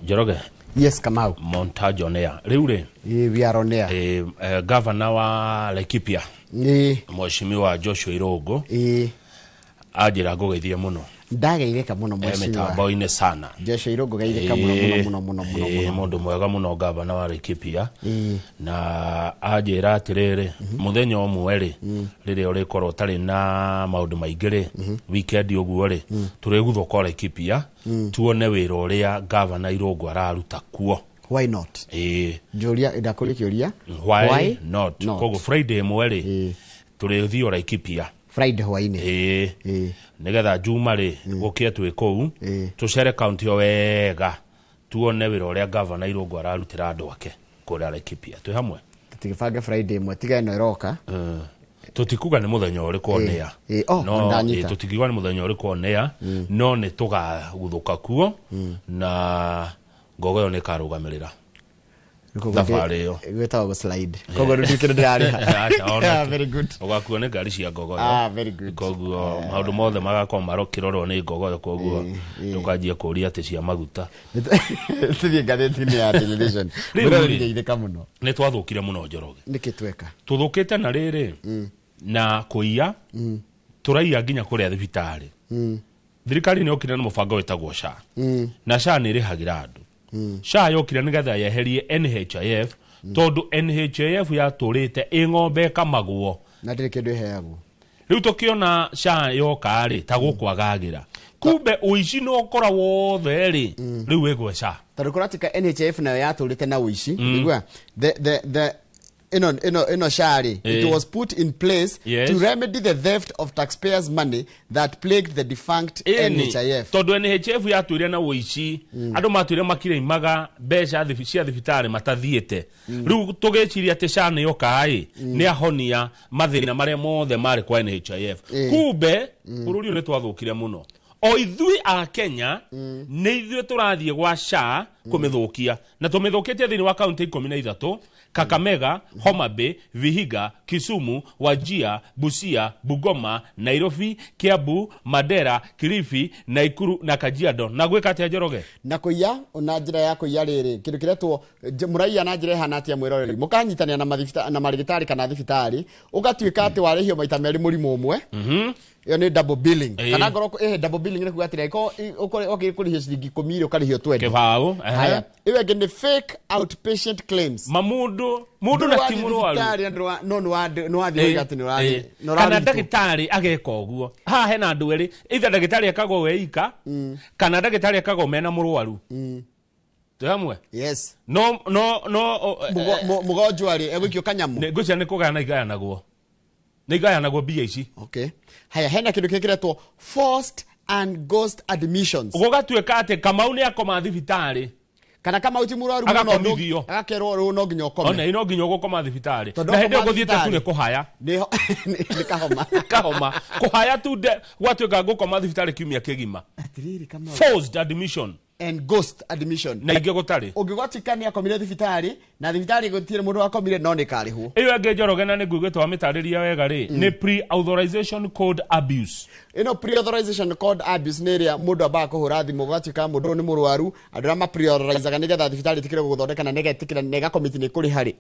Njoroge. Yes, Kamau. Montage on air rĩu rĩ. We are on air. Governor wa Laikipia, Mheshimiwa Joshua Irungu, anjĩra ngũgeithie mũno. Ndageithĩka mũno, mheshimiwa. Mĩtambo-inĩ sana. Joshua Irungu, geithĩka mũno mũno mũno mũno mũno. Mũno. Mũndũ mwega mũno, gavana wa Laikipia, na anjĩra atĩrĩrĩ, mũthenya ũmwe rĩ, rĩrĩa ũrĩkorwo ũtarĩ na maũndũ maingĩ rĩ, weekend ũguo rĩ, tũrĩguthũka Laikipia tuone wĩra ũrĩa gavana Irungu araruta kuo. Why not? Njũria, ndakũria kĩũria. Why not? Koguo Friday ĩmwe rĩ, tũrĩthiĩ o Laikipia. Friday hwainĩ. Nĩgetha Juma rĩ, gũkĩe twĩ kũu, tũcere kaunti o wega, tuone wĩra ũrĩa gavana Irungu ararutĩra andũ ake kũrĩa Laikipia. Twĩ hamwe. Tũtigĩbange Friday ĩmwe, tiga ĩno ĩroka. Tũtikuga nĩ mũthenya ũrĩkũ onĩa. Oh, no ndanyita. Tũtikiuga nĩ mũthenya ũrĩkũ onĩa, no nĩ tũgaguthũka kuo na ngogo ĩyo nĩ ĩkarũgamĩrĩra thabarĩ ĩyo. Gwĩtagwo gũslide, koguo rĩu ndikĩrĩ ndĩrarĩha. Aca, ona Ah, very good. Ũgakuo nĩ ngari cia ngogoyo. Ah, very good. Koguo maũndũ mothe magakorwo marokĩrorwo nĩ ngogoyo, koguo ndũkanjie kũũria atĩ cia maguta. Tũthiĩ ngathĩti-inĩ ya television. Rĩu Mũrori, rĩ. ngeithĩka mũno. Nĩ twathũkire mũno, Njoroge. Nĩkĩ tweka? Tũthũkĩte na rĩrĩ na kũiya, tũraiya nginya kũrĩa thibitarĩ. Thirikari nĩ yokire na mũbango wĩtagwo SHA, na SHA nĩ ĩrĩhagĩra andũ. SHA yokire nĩgetha yeherie NHIF, tondũ NHIF yatũrĩte ĩ ng'ombe ĩkamagwo na ndĩrĩ kĩndũ ĩheagwo. Rĩu tũkĩona SHA yoka rĩ, ta gũkwagagĩra, kumbe ũici no ũkora wothe rĩ, rĩu wĩgwe SHA. Tondũ kũratika NHIF nayo yatũrĩte na ũici. Igua the ĩno SHA rĩ, it was put in place to remedy the theft of taxpayers' money that plagued the defunct Ĩni, NHIF. Tondũ NHIF yatũire na ũici, andũ matũire makirĩimaga mbeca cia thibitarĩ matathiĩte. Rĩu tũgĩciria atĩ SHA nĩ yoka ĩ, nĩ ahonia mathĩna marĩa mothe marĩ kwa NHIF. Kumbe bũrũri ũyũ nĩ twathũkire mũno. O ithuĩ a Kenya nĩ ithuĩ tũrathiĩ gwa SHA kũmĩthũkia, na tũmĩthũkĩtie thĩinĩ wa kaunti 13: Kakamega, Homa Bay, Vihiga, Kisumu, Wajir, Busia, Bungoma, Nairobi, Kiambu, Mandera, Kilifi, Naikuru na Kajiado. Na gwĩka atĩa, Njoroge? Na kũiya na njĩra ya kũiya rĩrĩ, kĩndũ kĩretwo mũraiya na njĩra ĩhana atĩa, mwĩroreri? Mũkanyitanĩra na na marĩgĩtarĩ kana thibitarĩ, ũgatuĩka atĩ warĩhio maita merĩ mũrimũ ũmwe. Ĩyo nĩ double billing. Kana ngorwo double billing nĩ kuga atĩrĩ, angĩkorwo okĩ kũrĩhio ciringi 10 rĩ, ũkarĩhio 20. Kĩbaũ, ehe. Haya, ĩyo ĩngĩ nĩ fake outpatient claims. Ma mũndũ mũndũ na ti mũrwaru. Thibitarĩ na no nĩ wathiĩ woiga atĩ nĩ ũrathiĩ nĩ Kana ũrarigitwo. Ndagĩtarĩ ageka ũguo. Haha hena andũ erĩ, either ndagĩtarĩ ekagwo we ika kana ndagĩtarĩ ekagwo mena mũrwaru. Twĩ hamwe? Yes. No. Mũgonjwa rĩ, egũikio kanyamũ. Ngwĩciria nĩ kũgayana igayanagwo, nĩ igayanagwo mbia ici. Okay, haya, hena kĩndũ kĩngĩ kĩretwo forced and ghost admissions. Gũgatuĩka atĩ Kamau nĩ akoma thibitarĩ. Kana Kamau ti mũrwaru mũno, Agakomithio. Agakerwo rĩu no nginya ũkome. Ona no nginya ũgũkoma thibitarĩ. Tondũ Na hĩndĩ ĩyo wakoma gũthiĩte tu nĩ thibitarĩ. kũhaya. Nĩ kahoma. Kahoma kũhaya tu, gwatuĩka ngũkoma thibitarĩ kiumia kĩgima. Atĩrĩrĩ, Kamau. Forced admission And ghost admission. Na ingĩ gũtarĩ. Ũngĩgwatuĩka nĩ akomire thibitarĩ na thibitarĩ gũtirĩ mũndũ wakomire, no nĩ karĩhwo. Ĩyo ĩngĩ, Njoroge, na nĩ nguigĩte wamĩtarĩria wega rĩ, nĩ pre-authorization code abuse. Ĩno pre-authorization code abuse nĩ ĩrĩa mũndũ ambaga kũhũra thimũ, gũgatuĩka mũndũ ũyũ nĩ mũrwaru, andũ arĩa ma pre-authorizaga nĩgetha thibitarĩ ĩtĩkĩre gũgũthondeka na nĩgetĩkĩra na ĩgakomiti nĩ kũrĩha rĩ,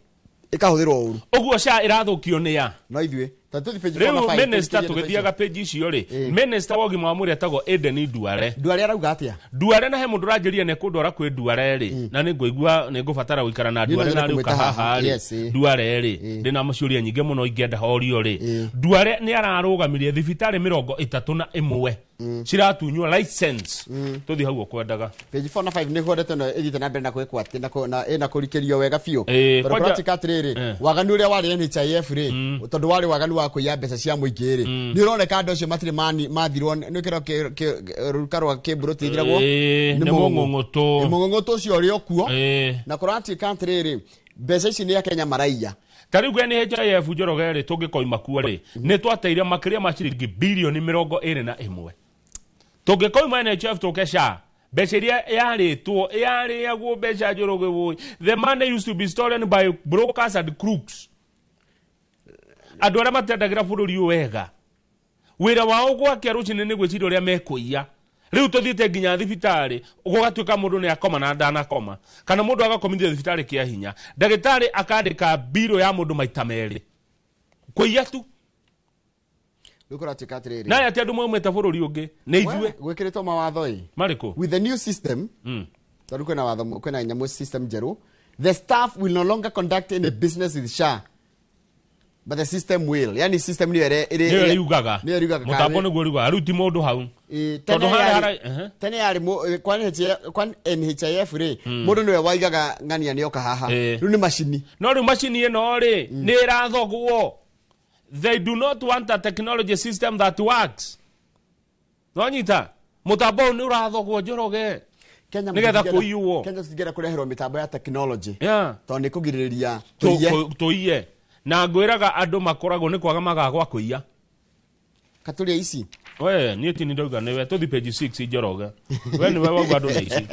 ĩkahũthĩrwo ũru. Ũguo SHA ĩrathũkio nĩ ya No ithuĩ ta tũthi page 4 na Rĩu 5, minister, tũrĩkĩrie. tũgĩthiaga page icio rĩ, minister wa ũgima wa mwĩrĩ etagwo Eden Duale. Duale arauga atĩa? Duale, na he mũndũ ũranjĩria nĩ kũndwara kwĩ Duale rĩ, na nĩ ngũigua nĩ ngũbatara gũikara na Niĩ no Duale na nyende rĩu kũmwĩta haha. haha rĩ. Yes. Duale rĩ, ndĩna maciũria nyingĩ mũno ingĩenda horio rĩ. Duale nĩ ararũgamirie thibitarĩ 31 ciratunywo license. Tũthiĩ hau ũkwendaga. Page 4 na 5 nĩguo ndeto ĩno ĩthiĩte na mbere na gwĩkwo atĩ na ĩna kũrikĩrio wega biũ. Tondũ kũratuĩka atĩrĩrĩ, waganu ũrĩa warĩ NHIF rĩ, tondũ warĩ waganu wa kũiya mbeca cia mũingĩ rĩ, nĩ ũroneka andũ acio matirĩ mathirwo nĩ kĩro rũruka rwa kĩmbũ rũtithiragwo. Nĩ mũng'ũng'ũtũ. Mũng'ũng'ũtũ ũcio ũrĩ o kuo. Na kũratuĩka atĩrĩrĩ, mbeca ici nĩ Akenya maraiya. Ta rĩu NHIF, Njoroge rĩ, tũngĩkoima kuo rĩ, nĩ twateire makĩria ma ciringi bilioni 21. Tũngĩkoima NHIF tũke SHA, mbeca iria yarĩtwo yarĩagwo mbeca, Njoroge woi, the money used to be stolen by brokers and crooks, andũ arĩa matendagĩra bũrũri ũyũ wega. Wĩra wao gwake rũcinĩ nĩ gwĩciria ũrĩa mekũiya. Rĩu tũthiĩte nginya thibitarĩ gũgatuĩka mũndũ nĩ akoma na ndanakoma, kana mũndũ agakomithio thibitarĩ kĩa hinya, ndagĩtarĩ akandĩka mbirũ ya mũndũ maita merĩ kũiya tu. Rĩu kũratuĩka atĩrĩrĩ, Naye atĩ andũ maumĩte bũrũri ũngĩ nĩ ithuĩ. Gwĩkĩrĩtwo mawatho ĩ. Marĩkũ? With the new system, tondũ kwĩna watho, kwĩna nyamũ system njerũ, the staff will no longer conduct any business with SHA, but the system will. Yani system nĩyo nĩyo ĩriugaga. Nĩyo ĩriugaga. Mũtambo nĩguo ũriugaga, rĩu ti mũndũ hau. Ĩ, Tondũ tene harĩa yarĩ- tene yarĩ kwa NHIF, kwa NHIF rĩ, mũndũ nĩwe waigaga ng'ania nĩoka haha. Rĩu nĩ macini. No rĩu macini ĩno rĩ nĩ ĩrathogwo. They do not want a technology system that works. Nonyita mũtambo ũyũ nĩ ũrathogwo, Njoroge. Kenya Nĩgetha mũtingĩenda- kũiywo. Kenya tũtingĩenda kũreherwo mĩtambo ya technology tondũ nĩ kũgirĩrĩria tũiye. Tũiye. Na ngwĩraga andũ makoragwo nĩ kwaga magaga gwa kũiya. Katũria ici. We niĩ ti ndauga nĩwe, tũthi page 6, Njoroge, we nĩwe wauga andũ na ici,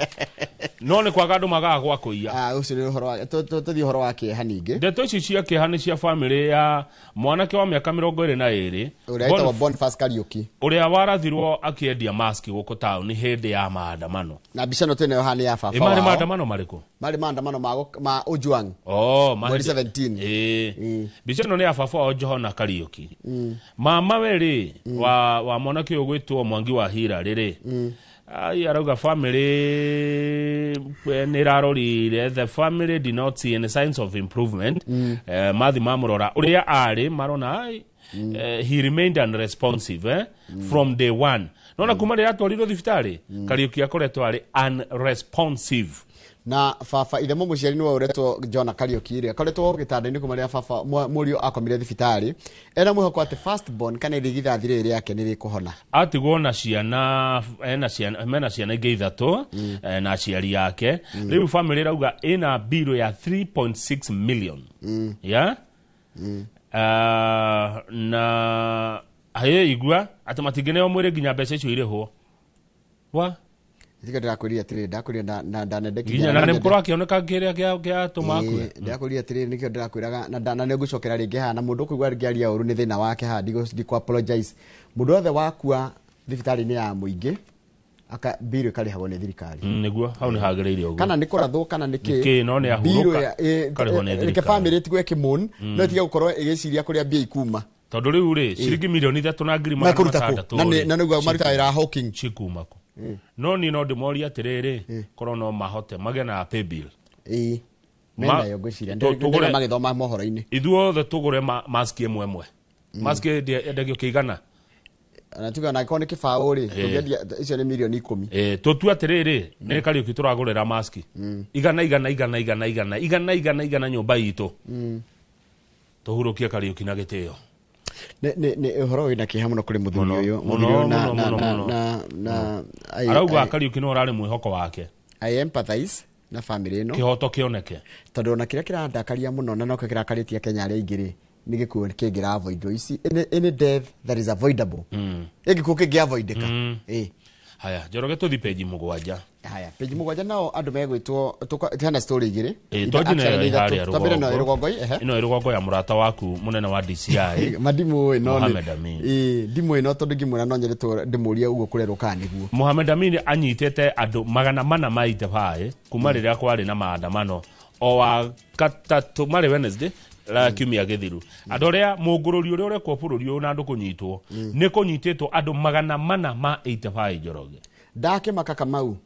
no nĩ kwaga andũ magaga gwa kũiya. Ah, ũcio nĩ ũhoro wa tũthiĩ ũhoro wa kĩeha ningĩ. Ndeto ici cia kĩeha nĩ cia bamĩrĩ ya mwanake wa mĩaka 22 ũrĩa etagwo Boniface Kariuki, ũrĩa warathirwo akĩendia maski gũkũ taũni hĩndĩ ya maandamano. Na mbica ĩno twĩnayo haha nĩ ya baba Ĩ, marĩ wao. maandamano marĩkũ? Marĩ maandamano ma Ojwang. Oh, Mweri 17. Ĩĩ. Ĩĩ. Mbica ĩno nĩ ya baba wao Johana Kariuki. Mama we rĩ wa mwanake ũyũ gwĩtwo Mwangi wa Hira rĩrĩ, ai arauga family nĩ ĩrarorire, the family did not see any signs of improvement. Mathi mamũrora ũrĩa arĩ marona ai he remained unresponsive from day one. Nona kuma rĩrĩa atwarirwo thibitarĩ, Kariuki akoretwo arĩ unresponsive. Na baba ithe mũmũciari nĩwe ũretwo Jona Kariuki rĩ, akoretwo gĩtanda-inĩ kuma rĩrĩa baba mũriũ akomire thibitarĩ, ena mwĩhoko atĩ first born kana irigithathi rĩrĩ rĩake nĩ rĩkũhona. Atigwo na ciana, ena ciana, mena ciana ingĩ ithatũ na aciari ake. Rĩu family ĩrauga ĩna mbirũ ya 3.6 million ya na haye igua atĩ matingĩneo mwĩrĩ nginya mbeca icio irĩhwo wa. Tiga ndĩrakwĩrire atĩrĩrĩ, ndakwĩrire na ndanende. Nginya na nĩ kũrakĩoneka kĩrĩa gĩatũma akue. Ndĩrakwĩrire atĩrĩrĩ, nĩkĩo ndĩrakwĩraga na nĩ ngũcokera rĩngĩ haha, na mũndũ ũkũigua ngĩaria ũru nĩ thĩna wake haha, ndikũ apologize. Mũndũ wothe wakua thibitarĩ-inĩ ya mũingĩ aka mbirũ ĩkarĩhagwo nĩ thirikari. Nĩguo hau nĩ hagĩrĩire ũguo. Kana nĩ kũrathwo kana nĩ kĩ. Nĩ kĩ, no nĩ ahurũka, Mbirũ ĩkarĩhwo nĩ reke thirikari. family ĩtigwo ĩkĩmoan, no ĩtige gũkorwo ĩgĩciria kũrĩa mbia ikuma. Tondũ rĩu rĩ ciringi 3,000,000 Mekũruta kũ? 600 Na rĩ, na nĩguo marutaga wĩra wa hawking. Cikuma kũ? No niĩ no ndĩmorie atĩrĩrĩ, korwo no mahote magĩe na pay bill. Ĩĩ, menayo ngwĩciria. Tũgũre- Ndĩrona magĩthoma mohoro-inĩ. Ithuothe tũgũre maski ĩmwe ĩmwe, maski endagio kĩigana. Na tuge ona angĩkorwo nĩ kĩbaũ rĩ, tũngĩendia icio nĩ 10,000,000. Tũtue atĩrĩrĩ, nĩ Kariũki tũragũrĩra maski igana igana igana igana igana igana igana igana nyũmba itũ, tũhurũkie Kariũki na gĩtĩo. Nĩ ũhoro wĩna kĩeha mũno kũrĩ mũthuri Mũno, ũyũ. mũno, Mũthuri ũyũ na mũno, na mũno, na mũno. na Arauga Kariũki no ũrarĩ mwĩhoko wake. I empathize na family ĩno. Kĩhoto kĩoneke. Tondũ ona kĩrĩa kĩrandakaria mũno na nokĩo kĩrakarĩtie Kenya arĩa aingĩ rĩ, nĩ gĩkuũ kĩngĩra avoid ici, any death that is avoidable, ĩ gĩkuũ kĩngĩ avoidĩka. Ĩ. Haya Njoroge, tũthi peji 7. Haya, peji 7 nao andũ megwĩtwo hena story igĩrĩ. Ĩ, twanji Actually nayo nĩ ĩ ithatũ. harĩa Twambĩre nayo rũgongo. rũgongo ehe. Ĩno ĩ rũgongo ya mũrata waku mũnene wa DCI. Madimũ ĩno Mohamed Amin. Ĩ, ndimũ ĩno tondũ ngĩmwĩra no nyende ndĩmũrie ũguo kũrerwo kana nĩguo. Mohamed Amin anyitĩte andũ 400 itebaĩ kuma rĩrĩa kwarĩ na maandamano o wa gatatũ marĩ Wednesday la kiumia gĩthiru. Andũ arĩa mũngũrũri ũrĩa ũrekwo bũrũri ũyũ na andũ kũnyitwo, nĩ kũnyitĩtwo andũ 485, Njoroge. Ndakĩmaka, Kamau.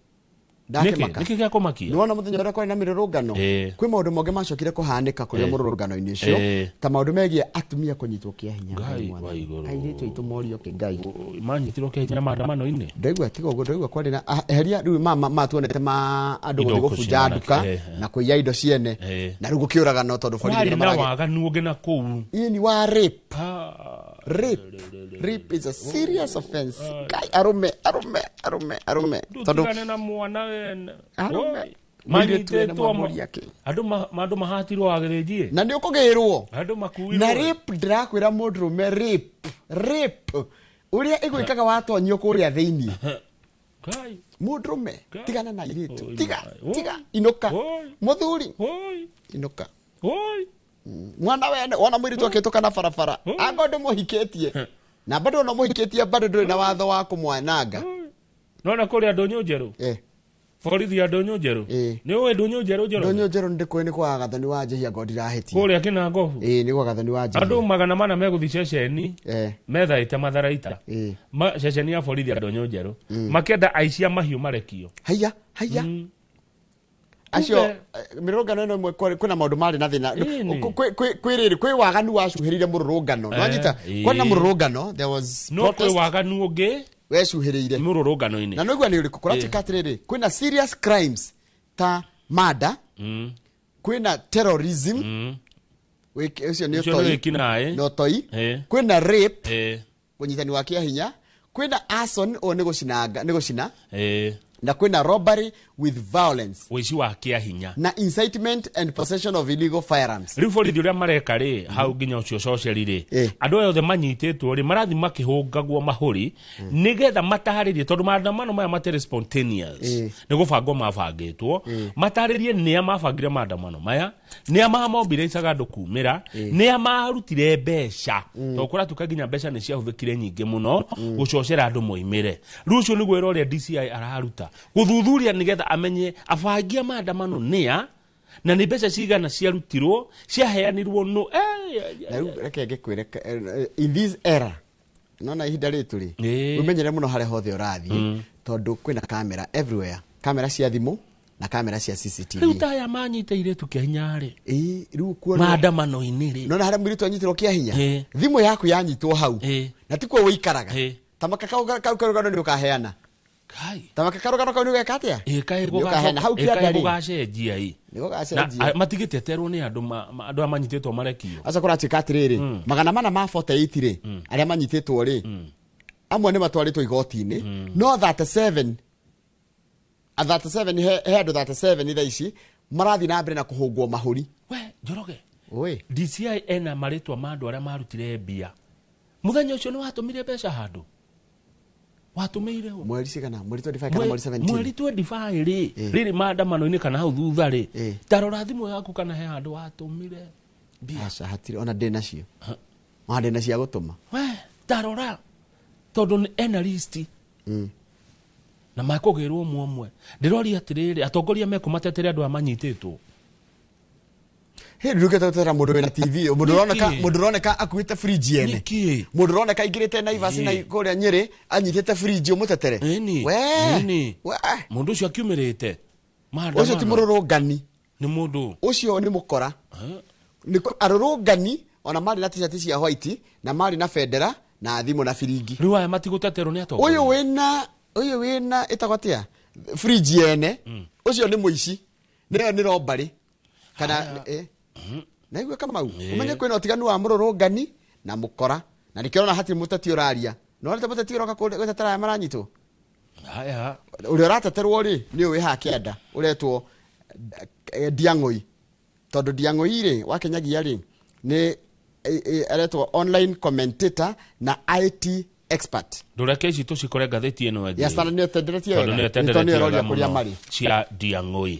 Nĩkĩ? Ndakĩmaka. Nĩkĩ gĩa kũmakia? Nĩwona mũthenya ũrĩa kwarĩ na mĩrũrũngano, kwĩ maũndũ mangĩ macokire kũhanĩka kũrĩa mũrũrũngano-inĩ ũcio, ta maũndũ megiĩ atumia kũnyitwo kĩa hinya. Ngai Mwathani. wa igũrũ. Airĩtu aitũ morio kĩ, Ngai. Manyitirwo kĩa hinya na maandamano-inĩ. Ndaigua tiga ũguo, ndaigua kwarĩ na eheria rĩu matuonete ma andũ Indo gũthiĩ gũbunja kũcinana, nduka na kũiya indo ciene, na rĩu gũkĩũragano tondũ borithi Kwarĩ nĩ na marage- waganu ũngĩ na kũu. Ĩni wa rape. Ah. Rape, rape is a serious offense. Ngai, arũme, arũme, arũme, arũme, tondũ Ndũtigane na mwana wene. Arũme. Oi, Mũirĩtu wene manyitĩtwo mwamũria kĩ? Andũ mahatirwo wagĩrĩnjie. Na nĩ ũkũgĩrwo. Andũ makuirwo. Na rape, ndĩrakwĩra mũndũrũme, rape, rape ũrĩa ĩgwĩkaga watonyio kũrĩa thĩinĩ. Ngai. Mũndũrũme, Ngai. tigana na airĩtu. Oi, Tiga. my. Tiga. Oi. Inũka. Oi. Mũthuri, Oi. inũka. Oi. Mwana wene wona mũirĩtu akĩtũka na barabara, angorwo ndũmũhikĩtie, na bado ona mũhikĩtie, bado ndũrĩ na watho wa kũmwananga. Nona kũrĩa ndũnyũ njerũ, borithi ya ndũnyũ njerũ. Nĩ ũĩ ndũnyũ njerũ, Njoroge? Ndũnyũ njerũ nĩ ndĩkũĩ, nĩ kwa Gathoni wa Njehia, ngo ndirahĩtia. Kũrĩa Kĩnangobu. Ĩĩ, nĩ kwa Gathoni wa Njehia. Andũ 400 megũthiĩ ceceni methaĩte matharaita. Ceceni ya borithi ya ndũnyũ njerũ, makĩenda aici a mahiũ marekio. Haiya, haiya, acio. Mĩrũrũngano ĩno ĩmwe kwĩna maũndũ marĩ na thĩna. Ĩni. Kwĩ rĩrĩ, kwĩ waganu wacuhĩrĩire mũrũrũngano, nwanyita? Kwĩ na mũrũrũngano, there was No kwĩ protest waganu ũngĩ wecuhĩrĩire mũrũrũngano-inĩ. Na nĩguo nĩ ũrĩkũ? Kũratuĩka atĩrĩrĩ, kwĩna serious crimes ta murder, kwĩna terrorism, ũcio nĩ Ũcio nĩ ũtoi. wĩkinaĩ. Na ũtoi. Kwĩna rape, ũnyitani wa kĩa hinya, kwĩna arson, ũyũ nĩ gũcinanga, nĩ gũcina, na kwĩna robbery with violence. Ũici wa kĩa hinya. Na incitement and possession of illegal firearms. Rĩu borithi ũrĩa mareka rĩ, hau nginya ũcio coceri rĩ, andũ aya othe manyitĩtwo rĩ, marathiĩ makĩhũngagwo mahũri nĩgetha matarĩrie, tondũ maandamano maya matirĩ spontaneous. Nĩ gũbangwo mabangĩtwo. Matarĩrie nĩa mabangire maandamano maya, nĩa mamobilaicaga andũ kumĩra, nĩa marutire mbeca, tondũ kũratuĩka nginya mbeca nĩ ciahũthĩkire nyingĩ mũno gũcocera andũ moimĩre. Rĩu ũcio nĩguo wĩra ũrĩa DCI araruta, gũthuthuria nĩgetha amenye abangi a maandamano nĩa, na nĩ mbeca cigana ciarutirwo, ciaheanirwo nũ. Na rĩu reke ngĩkwĩre, in this era, nona ihinda rĩtũ rĩ, wĩmenyere mũno harĩa hothe ũrathiĩ, tondũ kwĩna kamera everywhere, kamera cia thimũ na kamera cia CCTV. Rĩu ta aya manyita irĩtu kĩa hinya rĩ, Ĩĩ, rĩu kuona maandamano-inĩ rĩ, nona harĩa mũirĩtu anyitĩrwo kĩa hinya, thimũ yaku yanyitwo hau, na tikuo wĩikaraga, tamaka kau kau karũgano nĩ ũkaheana. Kai. Tamaka karũgano kau nĩ ũgeka atĩa? Ĩ, kaĩ Nĩ ũkaheana hau kĩanda rĩ. gũgacenjia ĩ. Nĩ Na gũgacenjia. matigĩteterwo nĩ andũ andũ aya manyitĩtwo marekio. Aca, kũratuĩka atĩrĩrĩ, 448 rĩ, arĩa manyitĩtwo rĩ, amwe nĩ matwarĩtwo igoti-inĩ, no 37, 37, he andũ 37 thaa ici marathiĩ na mbere na kũhũngwo mahũri. We Njoroge, Oi. DCI ena marĩtwa ma andũ arĩa marutire mbia mũthenya ũcio. Nĩ watũmire mbeca handũ watũmĩire ũ? Mweri cigana? Mweri 25 kana mweri 17? Mweri 25 rĩ, rĩrĩ maandamano-inĩ kana hau thutha rĩ, tarora thimũ yaku kana he handũ watũmire mbia. Aca, hatirĩ ona ndĩ nacio, ona ndĩ na cia gũtũma. We tarora, tondũ ena listi na makũgĩrwo ũmwe ũmwe. Ndĩroria atĩrĩrĩ, atongoria mekũmatetere andũ aya manyitĩtwo? Hĩ, ndukĩte gũtetera mũndũ wĩna TV, mũndũ ũroneka, Nĩkĩ? mũndũ ũroneka akuĩte fridge ene, Nĩkĩ? mũndũ ũroneka aingĩrĩte Naivas na kũrĩa Nyĩrĩ anyitĩte fridge, ũmũtetere? Ĩni. We. Ĩni. We. Mũndũ ũcio akiumĩrĩte Ũcio ti maandamano mũrũrũngani. Nĩ mũndũ Ũcio nĩ mũkora. Nĩ arũrũngani ona marĩ na t-shirt cia white na marĩ na bendera na thimũ na biringi. Rĩu aya matigũteterwo nĩ atongoria? Ũyũ wĩna ĩtagwo atĩa, fridge ene, ũcio nĩ mũici, nĩyo nĩ robbery kana naigua Kamau, ũmenye kwĩna ũtiganu wa mũrũrũngani na mũkora, na nĩkĩo ũrona hatirĩ mũteti ũraria. No nĩ mũteti ũroka gũtetera aya maranyitwo. Haya. Ũrĩa ũrateterwo rĩ, nĩ ũyũ wĩ haha kĩanda ũretwo Ndiang'ũi, tondũ Ndiang'ũi rĩ, wa Kinyagia rĩ, nĩ aretwo online commentator na IT expert. Ndũreke ici tũcikore ngathĩti ĩno ĩngĩ. Ya Standard nĩ ĩtenderetie Tondũ wega. nĩ Nĩ tondũ nĩ ĩtenderetie ĩroria wega kũrĩa mũno marĩ. Cia Ndiang'ũi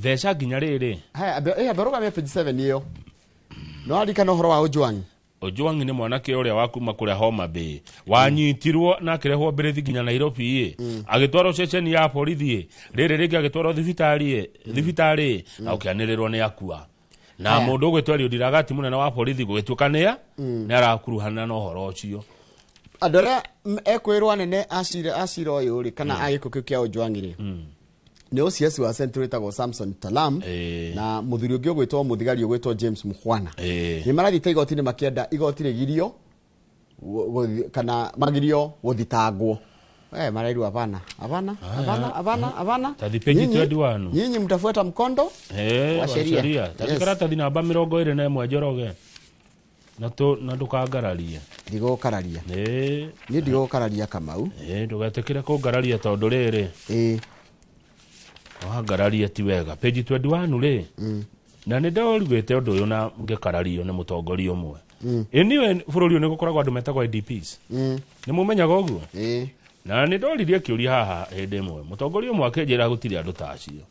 theca nginya rĩrĩ. Haya, ambe rũgamie page 7 ĩyo. No aririkana ũhoro wa Ojwang. Ojwang nĩ mwanake ũrĩa wa kuma kũrĩa Homa Bay, wanyitirwo na akĩrehwo mbĩrĩthi nginya Nairobi ĩ, agĩtwarwo ceceni ya borithi ĩ, rĩrĩ rĩngĩ agĩtwarwo thibitarĩ ĩ, thibitarĩ ĩ, na ũkĩanĩrĩrwo nĩ akua, na Haya. mũndũ ũgwĩtwo Eliud Lagat, mũnene wa borithi, gũgĩtuĩka nĩ arakuruhana na ũhoro ũcio. Andũ arĩa ekwĩrwo anene a cira ũyũ rĩ, kana a gĩkuũ kĩu kĩa Ojwang rĩ, nĩ OCS wa Central wĩtagwo Samson Talam na mũthuri ũngĩ ũgwĩtwo, mũthigari ũgwĩtwo James Mukhwana. Nĩ marathiĩte igoti-inĩ makĩenda igoti rĩgirio kana magirio gũthitangwo. Marairwo hapana, hapana, hapana, hapana, hapana. Tathi page 21. Nyinyi mtafuata mkondo wa wa sheria. sheria. Tathi karatathi namba 21, Njoroge, na ndũkangararie. Ndigũkararia. Niĩ ndigũkararia, Kamau. Ndũgetĩkĩre kũngararia, tondũ rĩrĩ, wangararia ti wega. Page 21 rĩ, na nĩ ndorugĩte ũndũ ũyũ na ngĩkarario nĩ mũtongoria ũmwe. Ĩ niwe bũrũri ũyũ nĩ gũkoragwo andũ metagwo IDPs, nĩ mũmenyaga ũguo? Ĩĩ. Na nĩ ndoririe kĩũria haha hĩndĩ ĩmwe, mũtongoria ũmwe akĩnjĩra gũtirĩ andũ ta acio.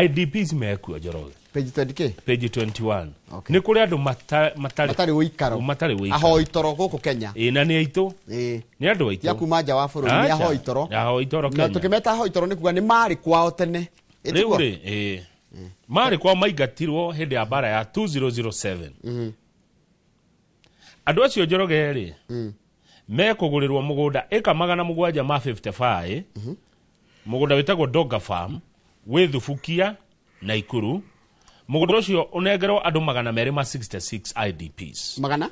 IDPs mekuo, Njoroge. Page 20K. Page 21. Okay. Nĩ kũrĩ andũ matarĩ matarĩ ũikaro. Matarĩ ũikaro. Ahoi toro gũkũ Kenya. Ĩ, na nĩ aitũ. Nĩ andũ aitũ. Ti a kuma nja wa bũrũri, nĩ Aca. ahoi toro. Ahoi toro Na Kenya. tũkĩmeta ahoi toro nĩ kuga nĩ marĩ kwao tene. Rĩu Ĩtiguo? rĩ, ĩ, marĩ kwao, maingatirwo hĩndĩ ya mbara ya 2007. Andũ acio, Njoroge, rĩ, mekũgũrĩrwo mũgũnda ĩka 755, mũgũnda wĩtagwo Donga Farm wĩ Thubukia, Naikuru. Mũgũnda ũcio ũnengerwo andũ 266 IDPs. Magana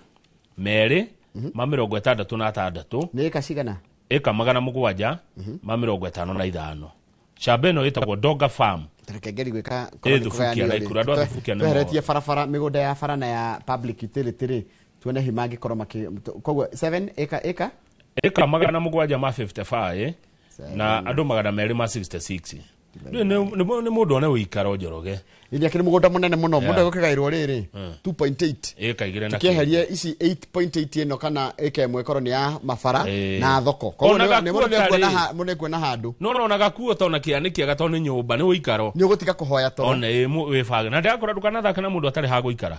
266. Nĩ ĩka cigana? Ĩka 755. Camba ĩno ĩtagwo Donga Farm. Reke ngeri gwĩka. Ĩ, Thubukia, Naikuru. Andũ a Thubukia nĩ Tweheretie barabara, mĩgũnda ya bara na ya public utility rĩ, tuone hi mangĩkorwo makĩ koguo 7 ĩka ĩka Ĩka 755 na andũ 266. Nĩ mũndũ one ũikaro, Njoroge. Iria kĩrĩ mũgũnda mũnene mũno, mũndũ egũkĩgaĩrwo rĩrĩ 2.8. Ĩka igĩrĩ na Tukĩeherie ici 8.8 ĩno kana ĩka ĩmwe ĩkorwo nĩ ya mabara Ĩĩ. na thoko. Koguo Ona nĩ mũndũ gakuo nĩekuona tarĩ. Mũndũ nĩekuona handũ. No ona gakuo tona kĩa nĩ kĩega tondũ nĩ nyũmba, nĩ ũikaro. Nĩ ũgũtiga kũhoya toro. Ona ĩ wĩbange na ndakora ndũkanathake na mũndũ atarĩ ha gũikara.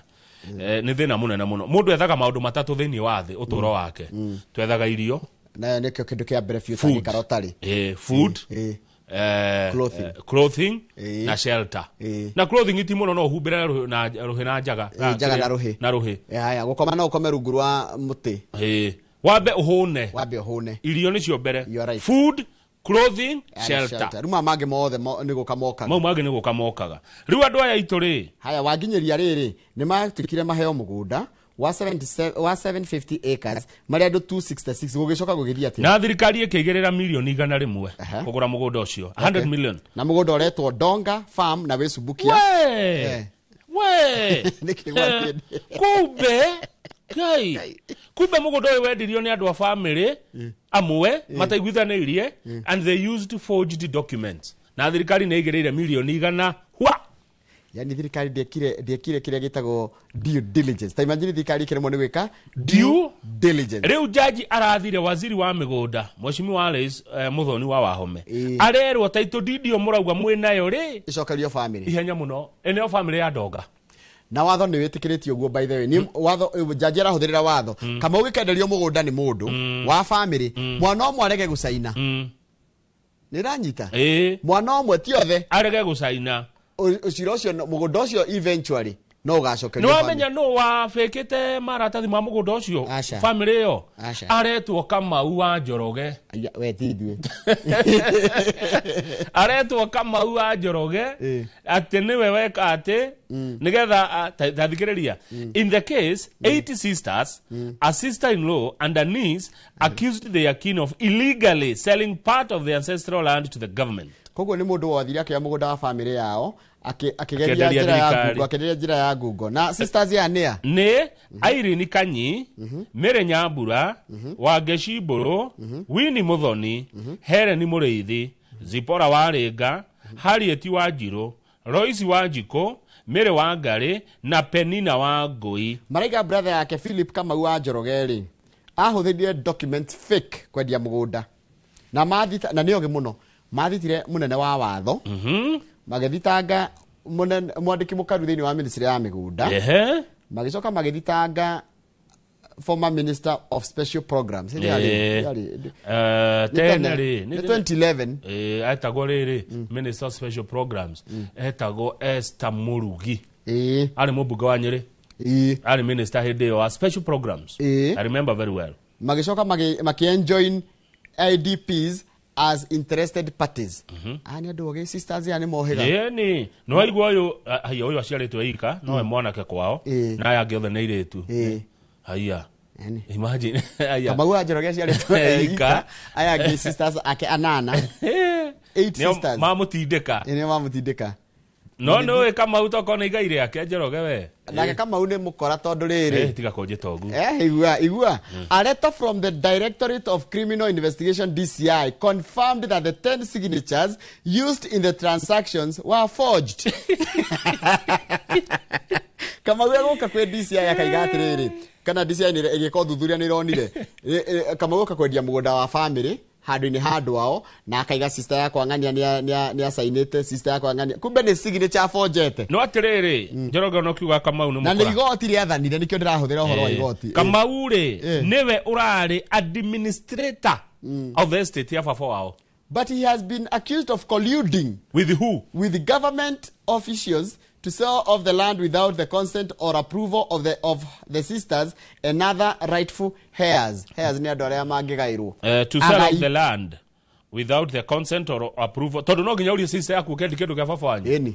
Nĩ thĩna mũnene mũno. Mũndũ ethaga maũndũ matatũ thĩinĩ wa thĩ ũtũũro wake. Twethaga irio. Nayo nĩkĩo kĩndũ kĩa mbere biũ Food. ũtangĩikara ũtarĩ. Food, Clothing. Clothing Ĩĩ. na shelter. Ĩĩ. Na clothing ti mũno, no ũhumbĩre rũhĩ na rũhĩ na njaga. Ĩĩ, njaga na rũhĩ. Na rũhĩ. Haya, gũkoma no ũkome rungu rwa mũtĩ. Ĩĩ. Wambe ũhũne. Wambe ũhũne. Irio nĩcio mbere. You are right. Food, clothing, And shelter. rĩu maya mangĩ mothe nĩ gũka mokaga. Mau mangĩ nĩ gũka mokaga. Rĩu andũ aya aitũ rĩ, Haya, wanginyĩria rĩrĩ, nĩ matuĩkire maheo mũgũnda wa 77 wa 750 acres marĩa andũ 266, gũgĩcoka gũgĩthiĩ atĩa? Na thirikari ĩkĩigĩrĩra mirioni 100 kũgũra mũgũnda ũcio, 100 million. Na mũgũnda ũretwo Donga Farm na wĩ Subukia. We we. Nĩkĩ gwathiĩ? Kumbe ngai, kumbe mũgũnda ũyũ wendirio nĩ andũ a famĩlĩ amwe mataiguithanĩirie, and they used forged documents, na thirikari nĩ ĩigĩrĩire mirioni 100 hwa. Yani thirikari ndiekire kĩrĩa gĩtagwo due diligence. Ta imagine thirikari ĩkĩremwo nĩ gwĩka Due diligence. Rĩu jaji arathire waziri wa mĩgũnda, Mheshimiwa Alice Muthoni wa Wahome, arerwo title deed ĩyo mũrauga mwĩnayo rĩ, ĩcokerio famĩlĩ ihenya mũno, ĩneo famĩlĩ ya Ndonga. Na watho nĩ wĩtĩkĩrĩtie ũguo, by the way. Nĩ watho, jaji arahũthĩrĩra watho kama ũgĩkenderio mũgũnda nĩ mũndũ wa famĩlĩ, mwana ũmwe arege gũcaina. Nĩ ranyita? Ĩĩ. Mwana ũmwe, ti othe. Arege gũcaina. Ũcira ũcio mũgũnda ũcio eventually no ũgacokerio Nĩ famĩlĩ. wamenya nũ wabĩkĩte maratathi ma mũgũnda ũcio? Aca. Famĩlĩ ĩyo Aca. aretwo Kamau wa Njoroge. Aya, we ti ithuĩ. Aretwo Kamau wa Njoroge. Atĩ nĩwe weka atĩ nĩgetha ta thikĩrĩria. In the case, 80 sisters, a sister in law and a niece accused their kin of illegally selling part of the ancestral land to the government. Koguo nĩ mũndũ wathire akĩoya mũgũnda wa famĩlĩ yao, akĩgeria Akĩenderia njĩra ya thirikari. ngungo, akĩenderia njĩra ya ngungo. Na sisters ya nĩa? Nĩ Irene Kanyi, Mary Nyambura, Wangeci Mbũrũ, Winnie Muthoni, Helen Mũrĩithi, Zipora Warĩnga, Harriet Wanjirũ, Royce Wanjikũ, Mary Wangarĩ na Penina Wangũi. Maraiga brother yake Philip Kamau wa Njoroge rĩ, ahũthĩrire document fake kwendia mũgũnda na mathita, na nĩ ogĩ mũno, mathitire mũnene wa watho, magĩthitanga mwandĩki mũkaru thĩinĩ wa ministry ya mĩgũnda, magĩcoka magĩthitanga former minister of special programs. Hĩndĩ Eh, nĩ tene rĩ nĩ 2011. Etagwo rĩrĩ minister of special programs, etagwo Esther Murugi. Arĩ mũmbunge wa Nyĩrĩ. Arĩ minister hĩndĩ ĩyo wa special programs. I remember very well. Magĩcoka makĩenjoin IDPs as interested parties. Aya nĩ andũ ogĩ, sisters aya nĩ mohĩga. Ĩni nĩ waigua ũyũ, haiya, ũyũ aciarĩtwo ika nowe mwanake kwao, na aya angĩ othe nĩ airĩtu. Haiya. Yani. Imagine, haiya. Kamau wa Njoroge aciarĩtwo Ika. ika, aya angĩ sisters ake anana, eight Nĩo sisters. mamũtindĩka. Nĩo mamũtindĩka. No nĩ ũĩ Kamau tokorwo nĩ igai rĩake, Njoroge, we. Nake Kamau nĩ mũkora tondũ rĩrĩ, Tiga kũnjĩta ũguo. Igua igua. A letter from the Directorate of Criminal Investigation, DCI, confirmed that the 10 signatures used in the transactions were forged. Kamau egũka kwĩ DCI akaiga atĩrĩrĩ, kana DCI nĩ ĩgĩka ũthuthuria nĩ ĩronire Kamau oka kwendia mũgũnda wa famĩlĩ Handũ-inĩ ha andũ ao, na akaiga sister yakwa ng'ania nĩ acainĩte sister yakwa ng'ania, kumbe nĩ signature abonjete. No atĩrĩrĩ, Njoroge, no kiuga Kamau nĩ Na nĩ mũkora. Igoti rĩathanire, nĩkĩo ndĩrahũthĩra ũhoro wa igoti. Kamau rĩ, nĩwe ũrarĩ administrator of the estate ya baba wao. But he has been accused of colluding With who? With government officials to sell off the land without the consent or approval of the sisters and other rightful heirs. Heirs nĩ andũ arĩa mangĩgaĩrwo. To sell Agai. off the land without the consent or approval, tondũ no nginya ũrie sister yaku ũkendi kĩndũ kĩa baba wanyu. Ĩni.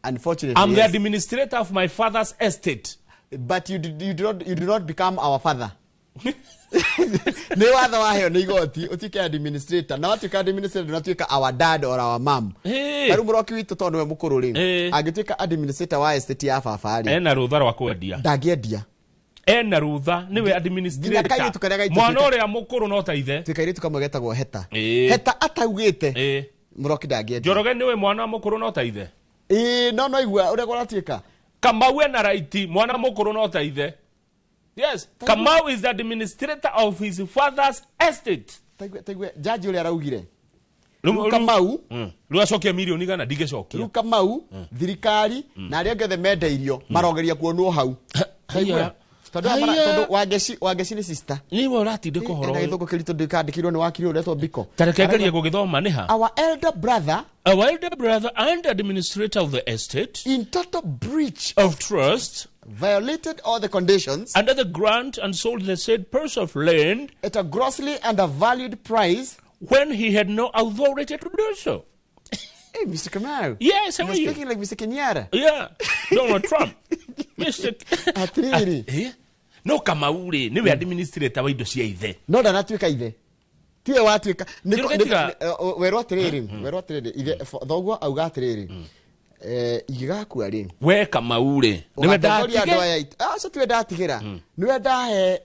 Unfortunately, I'm the yes. administrator of my father's estate. But you do not become our father. Nĩ watho waheo nĩ igoti ũtuĩke administrator, na watuĩka administrator ndũnatuĩka our dad or our mom. Hey. Tarĩu mũroki witũ, tondũ nĩwe mũkũrũ rĩ, angĩtuĩka administrator wa estate ya baba rĩ, Ena rũtha rwa kwendia. Ndangĩendia. Ena rũtha, nĩwe Nginya administrator. kairĩtu karĩa gaitũ Mwana ũrĩa mũkũrũ no ta ithe. Twĩ kairĩtu kamwe getagwo Heta. Heta ataugĩte, mũroki ndangĩendia. Njoroge, nĩwe mwana mũkũrũ no ta ithe. Ĩĩ, no igua ũrĩa kũratuĩka. Kamau ena right, mwana mũkũrũ no ta ithe. Yes, Kamau is the administrator of his father's estate. Taigue jaji ũrĩa araugire. Rĩu- Rĩu Kamau Rĩu acokia 100,000,000 ndingĩcokia. Rĩu Kamau, thirikari na arĩa angĩ othe mendeirio marogeria kuonwo hau. Taigue. Haya. Tondũ Haya. tondũ Wangeci nĩ sister. Nĩwe ũratindĩka ũhoro Ena ũyũ. gĩthũngũ kĩritũ ndĩkandĩkirwo nĩ wakiri ũretwo Biko. Ta reke ngerie gũgĩthoma nĩ ha. Our elder brother Our elder brother and administrator of the estate in total breach of trust violated all the conditions under the grant and sold the said parcel of land at a grossly undervalued price. When he had no authority to do so. Hey, Mr. Kamau. Yes, how You're are you? speaking like Mr. Kenyatta. Yeah, Donald Trump. Mr. Atĩrĩrĩ. Eh? No Kamau rĩ, nĩwe administrator wa indo cia ithe. No ndanatuĩka ithe, tiwe watuĩka. Njoroge, tiga- Werwo atĩrĩrĩ, ithe thoguo auga atĩrĩrĩ, ingĩgakua rĩ, We Kamau rĩ, nĩwe ũgatongoria andũ ndatige. aya acio tiwe ndatigĩra, nĩwe ndahe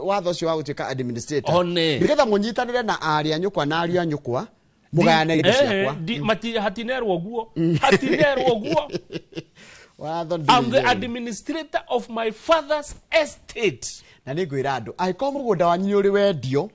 watho ũcio wa gũtuĩka administrator One. nĩgetha mũnyitanĩre na arĩ a nyũkwa na ariũ a nyũkwa mũgayane indo ciakwa. Hatinerwo guo. Hatinerwo guo. Watho I'm the ndũrĩ. administrator of my father's estate. Na nĩ ngwĩra andũ, angĩkorwo mũgũnda wanyu nĩ ũrĩ wendio,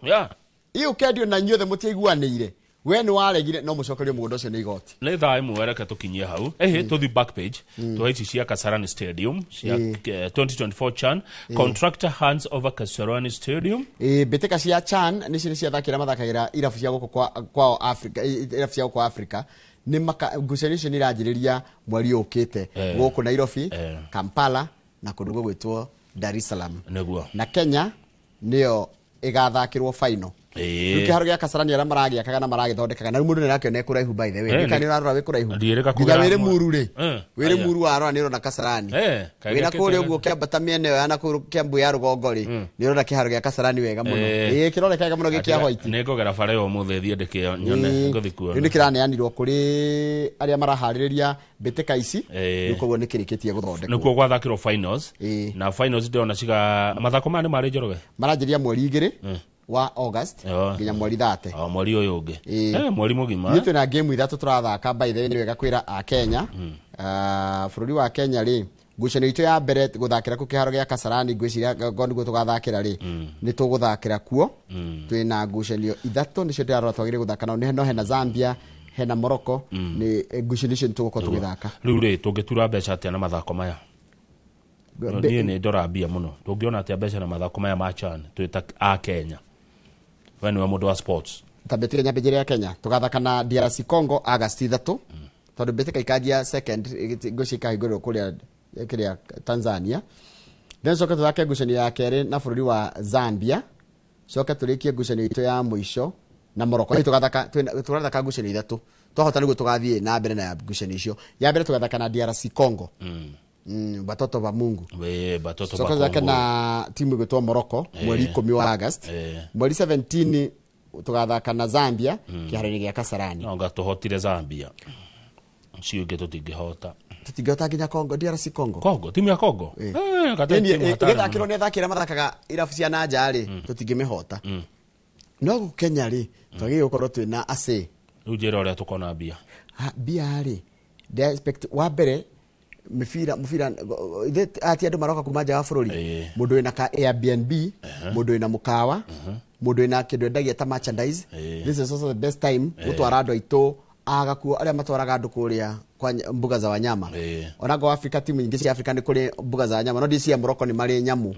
ĩ ũkendio na inyuothe mũtiaiguanĩire, we nĩ waregire, no mũcokerio mũgũnda ũcio nĩ igoti. Nĩ thaa 1, reke tũkinyie hau. Ĩhĩ, tũthi back page tũhe ici cia Kasarani Stadium cia 2024 CHAN. Contractor hands over Kasarani Stadium. Ĩ, mbĩtĩka cia CHAN nĩcio nĩ ciathaki arĩa mathakagĩra irabu cia gũkũ kwao Africa, irabu cia gũkũ Africa nĩ maka ngucanio icio nĩ iranjĩrĩria mweri ũkĩte gũkũ Nairobi, Kampala na kũndũ gũgwĩtwo Dar es Salaam. Na Kenya nĩyo ĩgathakĩrwo final. Rĩu kĩharo gĩa Kasarani arĩa maragĩakaga na maragĩthondekaga, na rĩu mũndũ nĩarakĩona kũraihu, by the way. Ndika nĩ ũrarora wĩ kũraihu. Ndiĩrĩga Nginya kũgera wĩrĩ hamwe. Muru rĩ, wĩrĩ aya. Muru warora nĩ ũrona Kasarani. Kaĩ Wĩna gĩakĩte kũrĩa wega. ũguo ũkĩambata mĩena ĩyo ya nakũu Kĩambu ya rũgongo rĩ, nĩ ũrona kĩharo gĩa Kasarani wega mũno. Ĩĩ, kĩroneka wega mũno gĩ kĩa white. Nĩ ngũgera bara ĩyo ũmũthĩ, thiĩ ndĩkĩo nyone. Ngũthi Rĩu kuona. nĩ kĩraneanirwo kũrĩ arĩa maraharĩrĩria mbĩtĩka ici. Rĩu koguo nĩ kĩrĩkĩtie gũthondekwo. Nĩkuo gwathakĩrwo finals. Na finals ndĩrona ciga mathako maya nĩ marĩ, Njoroge? Maranjĩrĩria mweri 2 wa August nginya mweri 30. O mweri ũyũ ũngĩ. Mweri mũgima. Ithuĩ twĩna game ithatũ tũrathaka. By the way, nĩ wega kwĩra a Kenya, bũrũri wa Kenya rĩ, ngucanio itũ ya mbere gũthakĩra kũ kĩharo gĩa Kasarani, ngwĩciria ngo nĩguo tũgathakĩra rĩ, nĩ tũgũthakĩra kuo. Twĩna ngucanio ithatũ nĩcio ndĩrarora twagĩrĩire gũthaka nao. No hena Zambia, hena Morocco, nĩ ngucanio icio nĩ tũgũkorwo tũgĩthaka. Rĩu rĩ, tũngĩtura mbeca atĩa na mathako maya? Niĩ nĩ ndora mbia mũno. Tũngĩona atĩa mbeca na mathako maya ma CHAN twĩ ta a Kenya? We nĩwe mũndũ wa sports. Ta mbĩtĩka nyambĩnjĩre ya Kenya tũgathaka na DRC Congo August 3, tondũ mbĩtĩka ikanjia second, ngũci ikahingũrĩrwo kũrĩa kĩrĩa Tanzania, then coke tũthake ngucanio ya kerĩ na bũrũri wa Zambia, coke tũrĩkie ngucanio itũ ya mũico na Morocco. Ĩ, tũgathaka tũrathaka ngucanio ithatũ, twahota nĩguo tũgathiĩ na mbere na ngucanio icio. Ya mbere tũgathaka na DRC Congo, watoto wa Mungu. We batoto Coke ba tũthake Congo. na timu ĩgwĩtwo Morocco mweri 10 wa August. Mweri 17 tũgathaka na Zambia kĩharo-inĩ gĩa Kasarani. No nga tũhotire Zambia, cio ingĩ tũtingĩhota. Tũtingĩhota nginya Congo, DRC Congo. Congo, timu ya Congo. Kata Ĩni, timu hatari mũno. ĩgĩthakĩrwo nĩ athaki arĩa mathakaga irabu cia na nja rĩ, tũtingĩmĩhota. No gũkũ Kenya rĩ, twagĩrĩirwo gũkorwo twĩna acĩ. Rĩu njĩra ũrĩa tũkona mbia. Ha, mbia rĩ, ndĩ expect wa mbere mĩbira mũbira ithe ati andũ maroka kuma nja wa bũrũri, mũndũ wĩna ka Airbnb, mũndũ wĩna mũkawa. Mũndũ wĩna kĩndũ endagia ta merchandise, this is also the best time gũtwara andũ aitũ agakuo arĩa matwaraga andũ kũrĩa kwa mbuga za wanyama. Onangoo Africa, timu nyingĩ cia Africa nĩ kũrĩ mbuga za wanyama, no ndiciria Morocco nĩ marĩ nyamũ.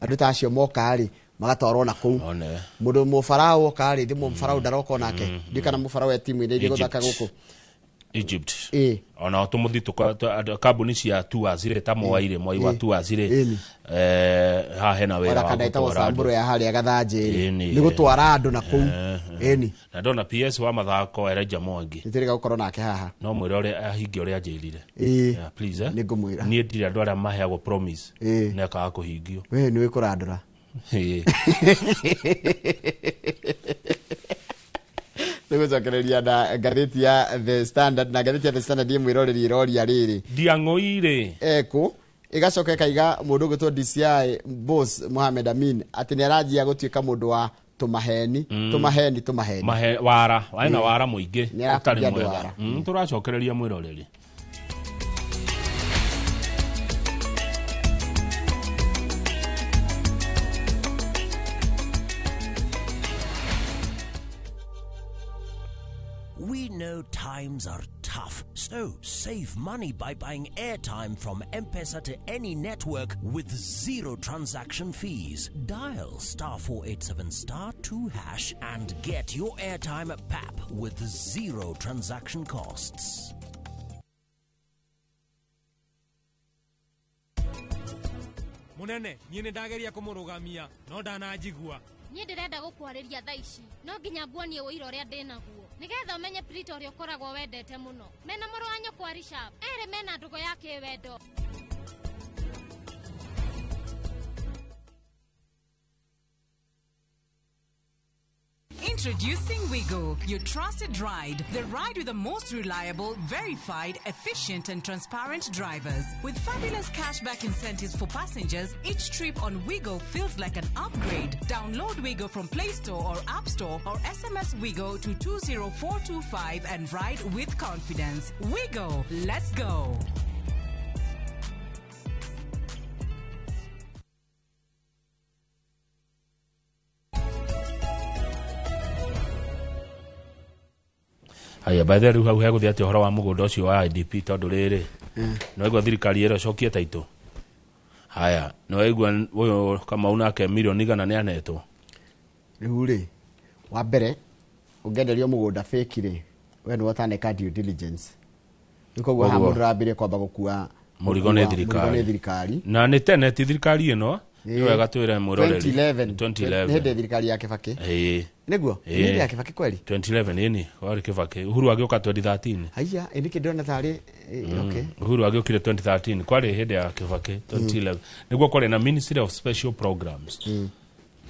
Andũ ta acio moka rĩ, magatwarwo na kũu. One. Mũndũ mũfarao oka rĩ, thimũ mũfarao ndaroka onake, ndiũ kana mũfarao e timu-inĩ iria gũthaka gũkũ. Egypt. Ĩĩ. Ona tũmũthi kambuni cia tours rĩ, ta Mwai rĩ, Mwai wa tours rĩ, haha hena wĩra ona wa kana ĩtagwo gũtwara Samburu andũ. ya harĩa Gathanjĩ rĩ, Ĩni, nĩ gũtwara andũ na kũu. Ĩni. Na ndona PS wa mathako Elijah Mwangi. Nĩtũrĩga gũkorwo nake haha. No mwĩre ũrĩa ahingie ũrĩa anjĩrire. Ĩĩ. Yeah, please, eh. Nĩ ngũmwĩra. Niĩ ndirĩ andũ arĩa maheagwo promise na ĩkaga kũhingio. We nĩ wĩkũrandũra. Ĩĩ. Nĩgũcokereria na ngathĩti ya The Standard, na ngathĩti ya The Standard ĩmwĩroreri ĩroria rĩrĩ: Ndiang'oi rĩ, ekũ ĩgacoka ĩkaiga mũndũ ũgwĩtwo DCI boss Mohamed Amin atĩ nĩ aranjia gũtuĩka mũndũ wa tũmaheni, tũmaheni, tũmaheni. Mahe wara ena wara mũingĩ Nĩ ũtarĩ arakundia andũ mwega. wara. Tũracokereria mwĩroreri. We know times are tough, so save money by buying airtime from M-Pesa to any network with zero transaction fees. Dial *487*2# and get your airtime at PAP with zero transaction costs. Munene, niĩ nĩ ndageria kũmũrũgamia no ndananjigua. Niĩ ndĩrenda gũkwarĩria thaa ici, no nginya nguonie ũira ũrĩa ndĩnaguo nĩgetha ũmenye Prita ũrĩa ũkoragwo wendete mũno mena mũrũ wa nyũkwa Rishab erĩ mena ndũgũ ya kĩwendo. Introducing Wigo, your trusted ride. The ride with the most reliable, verified, efficient, and transparent drivers. With fabulous cashback incentives for passengers, each trip on Wigo feels like an upgrade. Download Wigo from Play Store or App Store or SMS Wigo to 20425 and ride with confidence. Wigo, let's go. Haya, by the way, rĩu hau hegũthiĩ atĩa ũhoro wa mũgũnda ũcio wa IDP? Tondũ rĩrĩ, nĩwaigua thirikari ĩrĩa ĩcokie taitũ. Haya, nĩwaigua ũyũ Kamau nake mirioni 100 nĩ anetwo. Rĩu rĩ, wa mbere ũngĩenderio mũgũnda fake rĩ, we nĩwe ũtaneka due diligence. Rĩu koguo haha Koguo- mũndũ ũrambĩrĩria kwamba gũkua mũrigo nĩ gũkua thirikari. Mũrigo nĩ thirikari. Na nĩ tene, ti thirikari ĩno. Nĩ wega twĩre mwĩroreri. 2011. Nĩ 2011. hĩndĩ ya thirikari ya Kĩbakĩ. Ĩĩ. Nĩguo. Ĩĩ. Nĩ hĩndĩ ya Kĩbakĩ kweli. 2011, ĩni warĩ Kĩbakĩ. Uhuru agĩũka 2013. Haiya, ĩ nĩkĩ ndĩrona tarĩ okay. Uhuru agĩũkire 2013, kwarĩ hĩndĩ ya Kĩbakĩ 2011 nĩguo kwarĩ na Ministry of Special Programs.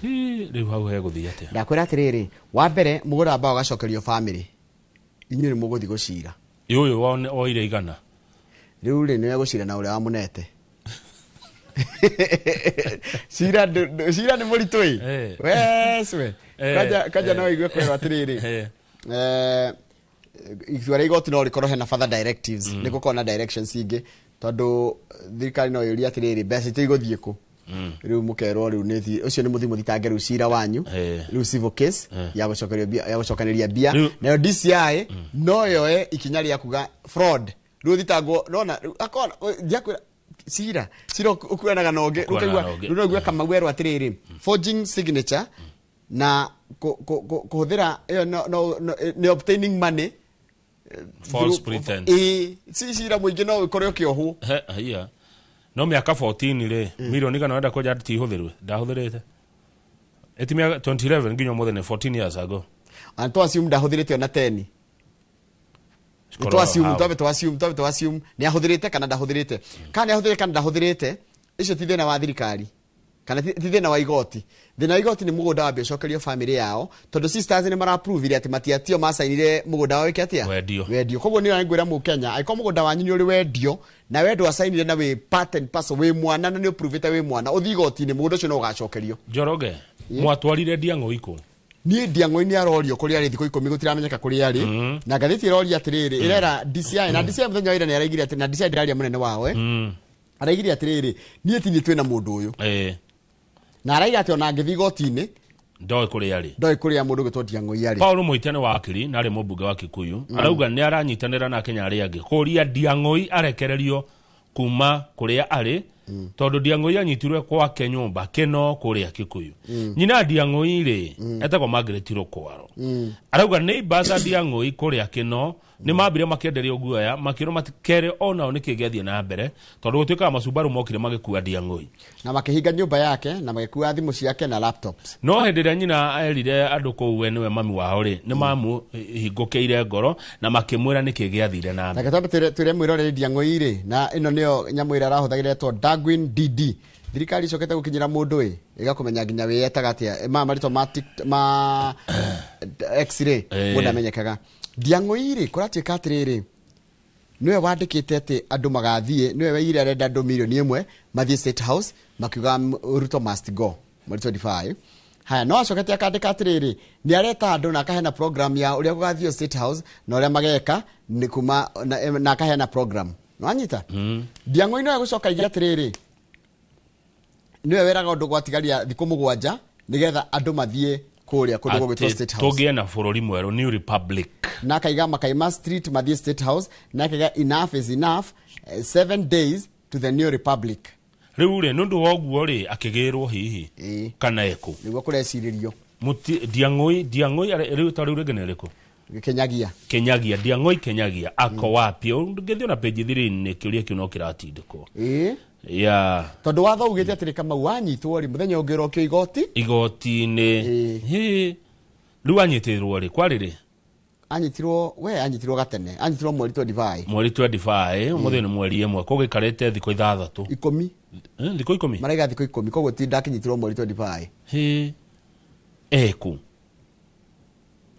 Hĩ, rĩu hau hegũthiĩ atĩa? Ndakwĩra atĩrĩrĩ, wa mbere mũgũnda wambaga ũgacokerio famĩlĩ, inyuĩ nĩ mũgũthiĩ gũcira. Ĩ ũyũ woire 100? Rĩu rĩ, nĩwe gũcira na ũrĩa wamũnete cira cira nĩ mũritũ ĩ. Wecwe. Kanja no igue kwĩrwo atĩrĩrĩ, itua rĩa igoti no rĩkorwo hena further directives, nĩ gũkorwo na directions ingĩ, tondũ thirikari no yũrie atĩrĩrĩ, mbeca itũ igũthiĩ kũ? Rĩu mũkerwo rĩu nĩ ũcio nĩ mũthiĩ mũthitange rĩu cira wanyu, rĩu civil case ya gũcokerio mbia, ya gũcokanĩria mbia. Nayo DCI no yoe ikinya rĩa kuga fraud, rĩu thitangwo nona rĩu akona ndiakwĩra cira cira ũkuanaga na ũngĩ. Ũkuanaga ũkaigua na ũngĩ. Rĩu no ũigue Kamau erwo atĩrĩrĩ, forging signature na kũhũthĩra ĩyo nĩ obtaining money False pretense. Ĩĩ, ci cira mũingĩ no ũkore ũkĩohwo. He, haiya, no mĩaka 14 rĩ, mirioni 100 wenda kwenja tihũthĩrwe ndahũthĩrĩte ĩti mĩaka 2011 nginya ũmũthĩ nĩ 14 years ago. And to assume ndahũthĩrĩte ona 10. Cikorwo To assume hau. Twambe to assume nĩ ahũthĩrĩte kana ndahũthĩrĩte, kana nĩ ahũthĩrĩte kana ndahũthĩrĩte, icio ti thĩna wa thirikari kana ti thĩna wa igoti. Thĩna wa igoti nĩ mũgũnda wambe ũcokerio famĩlĩ yao, tondũ sisters nĩ maraprovire atĩ matiatio macainire mũgũnda wao wĩke atĩa? Wendio. Wendio. Koguo nĩ ngwĩra mũkenya, angĩkorwo mũgũnda wanyu nĩ ũrĩ wendio na we ndwacainire na wĩ part and parcel, wĩ mwana na nĩ ũprovĩte wĩ mwana, ũthiĩ igoti-inĩ, mũgũnda ũcio no ũgacokerio. Njoroge, mwatwarire Ndiang'ũ ikũ? Niĩ Ndiang'oi nĩ arorio kũrĩa arĩ, thikũ 10 gũtiramenyeka kũrĩa arĩ. Na ngathĩti ĩroria atĩrĩrĩ, ĩrera DCI, na DCI mũthenya wa ira nĩ araigire atĩ, na DCI ndĩraria mũnene wao, araigire atĩrĩrĩ, niĩ ti niĩ twĩna mũndũ ũyũ. Na araiga atĩ ona angĩthiĩ igoti-inĩ Ndoĩ kũrĩa arĩ. Ndoĩ kũrĩa mũndũ ũgwĩtwo Ndiang'ũi arĩ. Paul Muite nĩ wakiri na arĩ mũmbunge wa Kikuyu, arauga nĩ aranyitanĩra na Kenya arĩa angĩ kũria Ndiang'ũi arekererio kuma kũrĩa arĩ, tondũ Ndiang'ũi anyitirwe kwake nyũmba Kĩno kũrĩa Kikuyu. Nyina Ndiang'ũi rĩ, etagwo Margaret Rũkwaro, arauga neighbors a Ndiang'ũi kũrĩa Kĩno nĩ mambire makĩenderio guoya, makĩrwo matikere onao nĩkĩ gĩathiĩ na mbere, tondũ gũtuĩkaga macumbaru mokire magĩkua Ndiang'ũi na makĩhinga nyũmba yake na magĩkua thimũ ciake na laptops. No hĩndĩ ĩrĩa nyina erire andũ kũu we nĩwe mami wao rĩ, nĩ mamũhingũkĩire ngoro na makĩmwĩra nĩkĩ gĩathire na mbere. Reke twambe twĩre mwĩroreri Ndiang'ũi rĩ, na ĩno nĩyo nyamũ ĩrĩa arahũthagĩra ĩtwo Darwin DD. Thirikari icokete gũkinyĩra mũndũ ĩ ĩgakũmenya nginya wĩyetaga atĩa, ma marĩtwa ma ma X-ray mũndũ amenyekaga. Ndiang'ũi rĩ, kũratuĩka atĩrĩrĩ, nĩwe wandĩkĩte atĩ andũ magathiĩ, nĩwe weire arenda andũ 1 million mathiĩ State House makiuga Ruto must go mweri 25. Haya, no acokete akandĩka atĩrĩrĩ, nĩ areta andũ na akaheana program ya ũrĩa gũgathio State House na ũrĩa mageka nĩ kuma na akaheana program. Nĩwanyita? Ndiang'ũi no egũcoka aige atĩrĩrĩ, nĩwe weraga ũndũ gwatigaria thikũ 7 nĩgetha andũ mathiĩ kũrĩa kũndũ gũgwĩtwo State House, tũgĩe na bũrũri mwerũ, New Republic. Na akaiga makaima street mathiĩ State House, na akaiga enough is enough, 7 days to the new republic. Rĩu rĩ, nĩ ũndũ wa ũguo rĩ, akĩgĩrwo hihi kana ekũ? Nĩguo kũrecirĩrio. Ndiang'ũi rĩu ta rĩu rĩngĩ nĩ rĩkũ? Gĩkenyagia. Kenyagia. Ndiang'ũi Kenyagia ako wapi? Ũngĩthiĩ na page 3 nĩ kĩũria kĩu no kĩratindĩkwo. Ya. Tondũ watho ugĩte atĩrĩ, Kamau, wanyitwo rĩ, mũthenya ũngĩ ũrokio igoti. Igoti-inĩ. Hĩ. Rĩu anyitĩrwo rĩ, kwarĩ rĩ? Anyitirwo, we anyitirwo gatene, anyitirwo mweri 25. Mweri 25, ũmũthĩ nĩ mweri 1, kũgĩkarĩte thikũ 6. 10. Thikũ 10. Maraiga thikũ 10, koguo ti ndakinyitirwo mweri 25. Hĩ, eku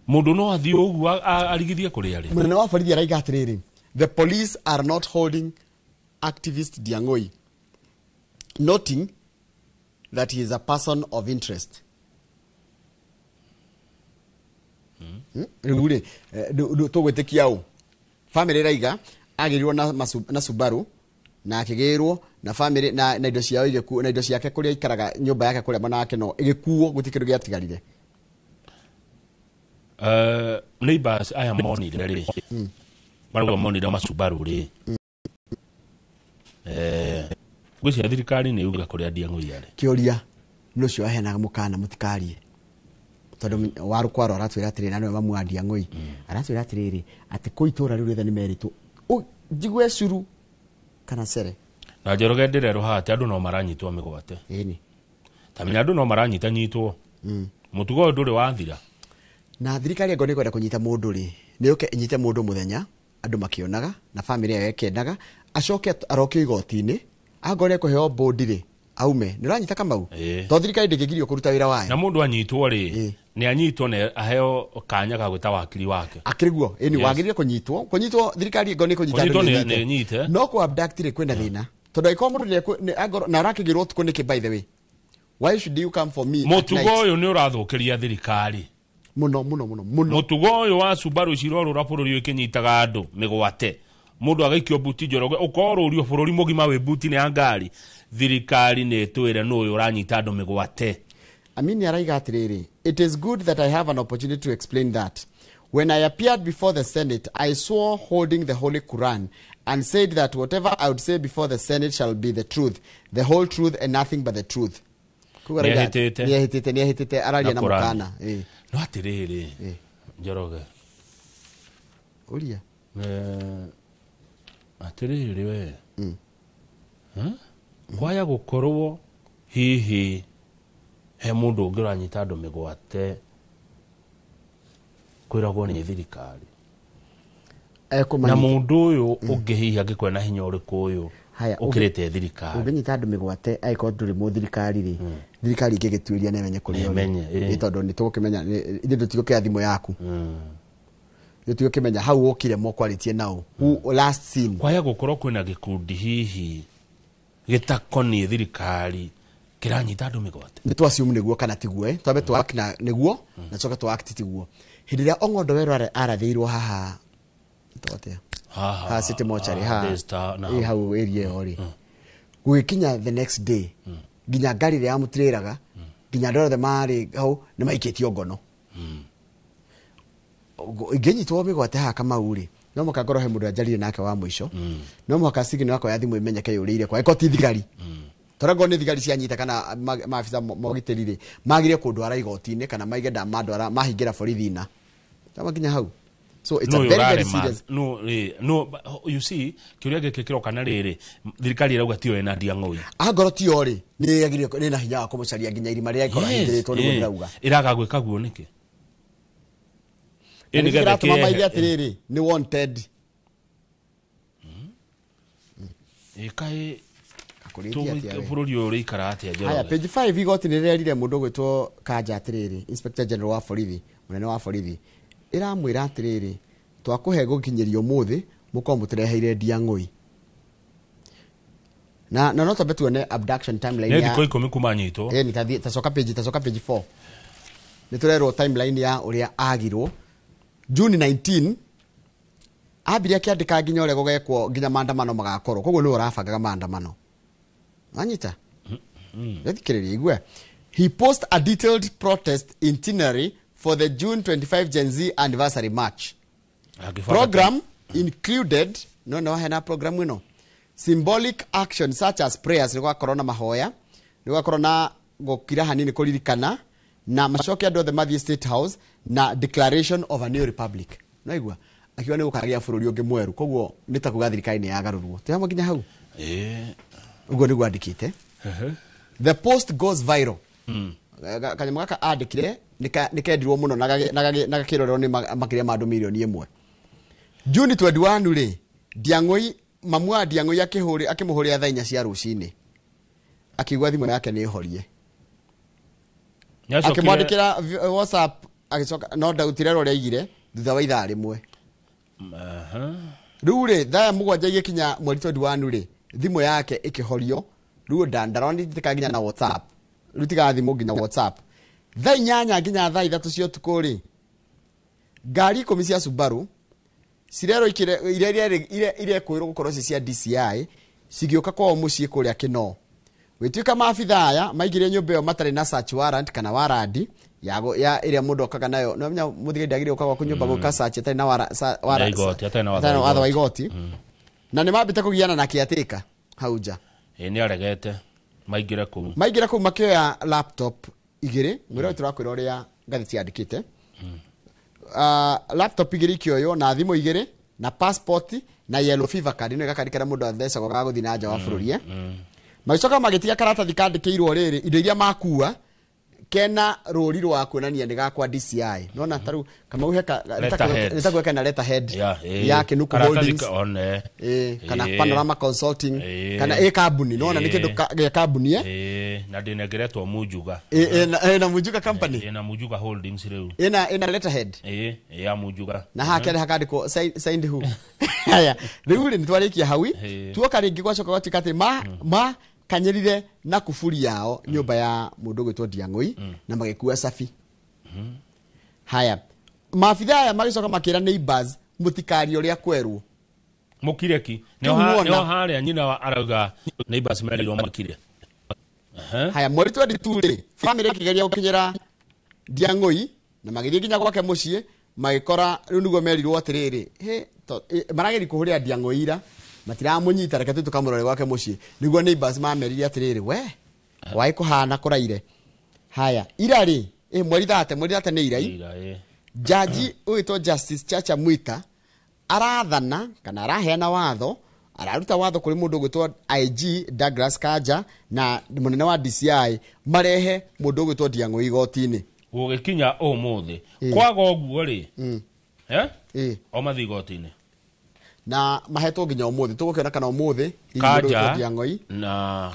mũndũ no athiĩ ũguo arigithie kũrĩa rĩ? Mũnene wa borithi araiga atĩrĩrĩ, the police are not holding activist Ndiang'ũi, noting that he is a person of interest. Rĩu rĩ, tũgwĩtĩkia ũ? Family ĩraiga agĩrirwo na Subaru na akĩgĩrwo na family na indo ciao igĩkuo, na indo ciake kũrĩa aikaraga, nyũmba yake kũrĩa mwena wake no ĩgĩkuo, gũtirĩ kĩndũ gĩatigarire. Neighbors aya monire rĩ, marauga monire macubaru rĩ, ngwĩciria thirikari nĩ yuga kũrĩa Ndiang'ũi arĩ. Kĩũria nĩ ũcio aheanaga mũkana mũtikarie, tondũ wa Rũkwaro aratwĩra atĩrĩrĩ, na nĩwe mamu wa Ndiang'ũi, aratwĩra atĩrĩrĩ atĩ kũ itũra rĩu rĩothe nĩ merĩtwo njigue curu kana cere. Na Njoroge, ndĩrerwo haha atĩ andũ no maranyitwo mĩgwate. Ĩni. Ta menya andũ no maranyita nyitwo, mũtugo ũyũ ndũrĩ wathira. Na thirikari angorwo nĩ kwenda kũnyita mũndũ rĩ, nĩ yũke ĩnyite mũndũ mũthenya andũ makĩonaga na famĩlĩ ĩyo ĩkĩendaga, acoke arokio igoti-inĩ, angorwo nĩ ekũheo bũndi rĩ, aume. Nĩ ũranyita, Kamau? Ĩĩ. To thirikari ndĩngĩgirio kũruta wĩra wayo. Na mũndũ anyitwo rĩ, nĩ anyitwo na aheo kanya ga gwĩta wakiri wake. Akĩrĩ guo, ĩni. Wagĩrĩire kũnyitwo thirikari ĩngorwo nĩ kũnyita andũ Kũnyitwo nĩ ĩnyite. nĩ ĩnyite. No kũ abduct rĩ, kwĩna thĩna, tondũ angĩkorwo mũndũ angorwo na ũrakĩgĩrwo ũtukũ nĩkĩ? By the way, why should you come for me at Mũtugo night? ũyũ nĩ ũrathũkĩria thirikari. Mũno mũno mũno mũno. Mũtugo ũyũ wa Subaru cirorũra bũrũri ũyũ ĩkĩnyitaga andũ mĩgwate, mũndũ agaikio buti, Njoroge, ũkorũrio bũrũri mũgima wĩ buti-inĩ ya ngari. Thirikari nĩ ĩtwĩre nũ ũyũ ũranyita andũ mĩgwate. Amini araiga atĩrĩrĩ, it is good that I have an opportunity to explain that when I appeared before the Senate, I swore holding the Holy Quran and said that whatever I would say before the Senate shall be the truth, the whole truth and nothing but the truth. Koguo araiga Nĩehĩtĩte. Nĩehĩtĩte, araria na Na Quran. mũkana. Ĩĩ. No atĩrĩrĩ, Njoroge, Ũria. Atĩrĩrĩ we, Huh? Kwaya gũkorwo hihi he mũndũ ũngĩ ũranyita andũ mĩgwate kwĩragwo nĩ thirikari na Ekũmanyita. Mũndũ ũyũ ũngĩ hihi angĩkorwo na hinya ũrĩkũ ũyũ Haya, ũkĩrĩte thirikari? Ũngĩnyita andũ mĩgwate, angĩkorwo ndũrĩ mũthirikari rĩ, thirikari ingĩgĩtuĩria nĩ ĩmenye kũrĩa ũrĩ. Nĩmenye, ĩĩ. Ĩ, tondũ nĩ tũgũkĩmenya ithuĩ tũtigũkĩoya thimũ yaku, ithuĩ tũtigũkĩmenya hau wokire mokwarĩtie nao, who last seen. Kwaya gũkorwo kwĩna gĩkundi hihi gĩtakoniĩ thirikari kĩranyita andũ mĩgwate. Nĩ twa-assume nĩguo kana tiguo, twambe twa act na nĩguo na coke twa act tiguo. Hĩndĩ ĩrĩa Ong'ondo Werũ arathĩirwo haha ĩtagwo atĩa? Haha. Haha City Mortuary, haha. Daystar, na Ĩ, hau area ĩyo rĩ, gũgĩkinya the next day, nginya ngari ĩrĩa yamũtirĩraga Nginya andũ othe marĩ hau nĩ maikĩtio ngono. Ingĩnyitwo mĩgwate haha Kamau rĩ, no mũhaka ngorwo he mũndũ anjarire nake wa mũico. No mũhaka signal yakwa ya thimũ ĩmenyeke yũrĩire kwa ĩko ti thigari, tondũ angorwo nĩ thigari cianyita kana maabitha ma ũgitĩri rĩ, magire kũndwara igoti-inĩ kana maige ndamandwara mahingĩra borithi na tama nginya hau. So it's No a very very ũrarema. serious. No no, but you see, kĩũria gĩkĩ kĩroka na rĩrĩ, thirikari ĩrauga tiyo ĩna Ndiang'ũi. Angorwo tiyo rĩ, nĩ yagĩrĩire nĩ na hinya wa kũmũcaria nginya irima rĩrĩa ĩkorwo ahingĩrĩtwo, nĩguo ndĩrauga. Ĩraga gwĩka guo nĩkĩ? Na Ĩ nĩkĩ nĩgetha kĩratũma ĩkĩrehe- maige atĩrĩrĩ nĩ wanted? Ĩ kaĩ Akũrĩtie atĩa we? Bũrũri ũyũ ũrĩikara atĩa, Haya, Njoroge? page 5, igoti nĩ rĩrerire mũndũ ũgwĩtwo Kanja atĩrĩrĩ, Inspector General wa borithi, mũnene wa borithi, ĩramwĩra atĩrĩrĩ, twakũhe gũkinyĩria ũmũthĩ mũkorwo mũtũreheire Ndiang'ũi na no twambe tuone abduction timeline Nĩ ya thikũ 10 kuma nyitwo. Ĩni tacoka page, tacoka page 4, nĩ tũrerwo timeline ya ũrĩa agirwo. June 19 ambire akĩandĩka nginya ũrĩa gũgekwo, nginya maandamano magakorwo, koguo nĩwe ũrabangaga maandamano. Wanyita, thikĩrĩria igue. He post a detailed protest itinerary for the June 25 Gen Z anniversary march. Angĩbanga. Program included, no hena program ĩno, symbolic action such as prayers, nĩ gwakorwo na mahoya, nĩ gwakorwo na gũkira hanini kũririkana, na macoke andũ othe mathiĩ State House, na declaration of a new republic. No igua akiuga nĩ gũkagĩa bũrũri ũngĩ mwerũ, koguo nĩ ta kuga thirikari nĩ yagarũrwo. Twĩ hamwe nginya hau? Ĩ. Ũguo nĩguo andĩkĩte. The post goes viral. Kanyamũ gaka andĩkire nĩ kendirwo mũno na gakĩrorerwo nĩ makĩria ma andũ 1 million. June 21 rĩ, Ndiang'ũi, mamu wa Ndiang'ũi akĩmũhũrĩra thaa 4 cia rũcinĩ, akiuga thimũ yake nĩ horie. Nĩacokire- Akĩmwandĩkĩra WhatsApp, agĩcoka no ndautirerwo ũrĩa aigire thutha wa ithaa rĩmwe. Rĩu rĩ, thaa 7 igĩkinya mweri 21 rĩ, thimũ yake ĩkĩhorio. Rĩu ndaronĩtĩka nginya na WhatsApp, rĩu tiga thimũ nginya WhatsApp. Thaa 8 nginya thaa 3 cia ũtukũ rĩ, ngari 10 cia Subaru cirerwo iria irekwĩrwo gũkorwo ci cia DCI cigĩũka kwao mũciĩ kũrĩa Kĩnoo. Gwĩtuĩka maabitha aya maingĩrire nyũmba ĩyo matarĩ na search warrant kana warandi ya ĩrĩa mũndũ okaga nayo. No menya mũthigari ndagĩrĩire gũka gwaku nyũmba gwĩka search ĩtarĩ na Ya igoti, atarĩ na watho atarĩ na wa watho wa igoti, na nĩ mambĩte kũgiana na kĩatĩka hau nja. Ĩ nĩ aregete maingĩre kũu. Maingĩra kũu makĩoya laptop igĩrĩ. Mwĩra ũyũ tũrakwĩra ũrĩa ngathĩti yandĩkĩte. Laptop igĩrĩ ikĩoywo, na thimũ igĩrĩ, na passport, na yellow fever card, ĩno gakari karĩa mũndũ athecagwo ga gũthiĩ na nja wa bũrũri, eh? Magĩcoka magĩtiga karatathi kandĩkĩirwo rĩrĩ indo iria makua, kena rũri rwa kuonania nĩ gakwa DCI. Nona ta rĩu Kamau he Letterhead. nĩtakuo kena letterhead Ya, ĩ. ya Kinuku Karatathi Holdings. One. Kana Ĩ. Panorama Consulting, Ĩ. kana ĩ kambuni, nona nĩ Ĩ. kĩndũ gĩa kambuni, eh? Ĩ, na ndĩnengeretwo Munjuga. Ĩ, na Mujuga company. Ĩ, na Munjuga Holdings rĩu. Ĩna letterhead. Ĩ ya Munjuga. Na haha kere hakandĩkwo signed who. Haya, rĩu rĩ, nĩtwarĩkia hau. Ĩ. Tuoka rĩngĩ gwacoka gwatuĩka atĩ ma kanyerire na kuburi yao nyũmba ya mũndũ ũgwĩtwo Ndiang'ũi na magĩkua cabi. Haya, maabitha aya magĩcoka makĩra neighbors mũtikarie ũrĩa kwerwo. Mũkire ki. Kĩu nĩwona. Nĩho harĩa nyina wa arauga neighbors merirwo makire. Aha. Haya, mweri 22 rĩ, family ĩkĩgeria gũkinyĩra Ndiang'ũi na magĩthiĩ nginya gwake mũciĩ, magĩkora rĩu nĩguo merirwo atĩrĩrĩ, he marageria kũhũrĩra Ndiang'ũi ira matiramũnyita, reke tũthiĩ tũkamũrore gwake mũciĩ. Nĩguo neighbors mamerire atĩrĩrĩ, we waĩ kũhana kũraire. Haya, ira rĩ, mweri 30, mweri 30 nĩ irai. Ira, ĩ. Jaji ũgĩtwo Justice Chacha Mwita arathana kana araheana watho, araruta watho kũrĩ mũndũ ũgwĩtwo IG Douglas Kanja na mũnene wa DCI marehe mũndũ ũgwĩtwo Ndiang'ũi igoti-inĩ. Gũgĩkinya ũmũthĩ. Ĩ. Kwaga ũguo rĩ, eh? Ĩ. O mathiĩ igoti-inĩ. Na mahetwo nginya ũmũthĩ, tũgũkĩona kana ũmũthĩ hihi mũndũ ũgwĩtwo Kanja Ndiang'ũi na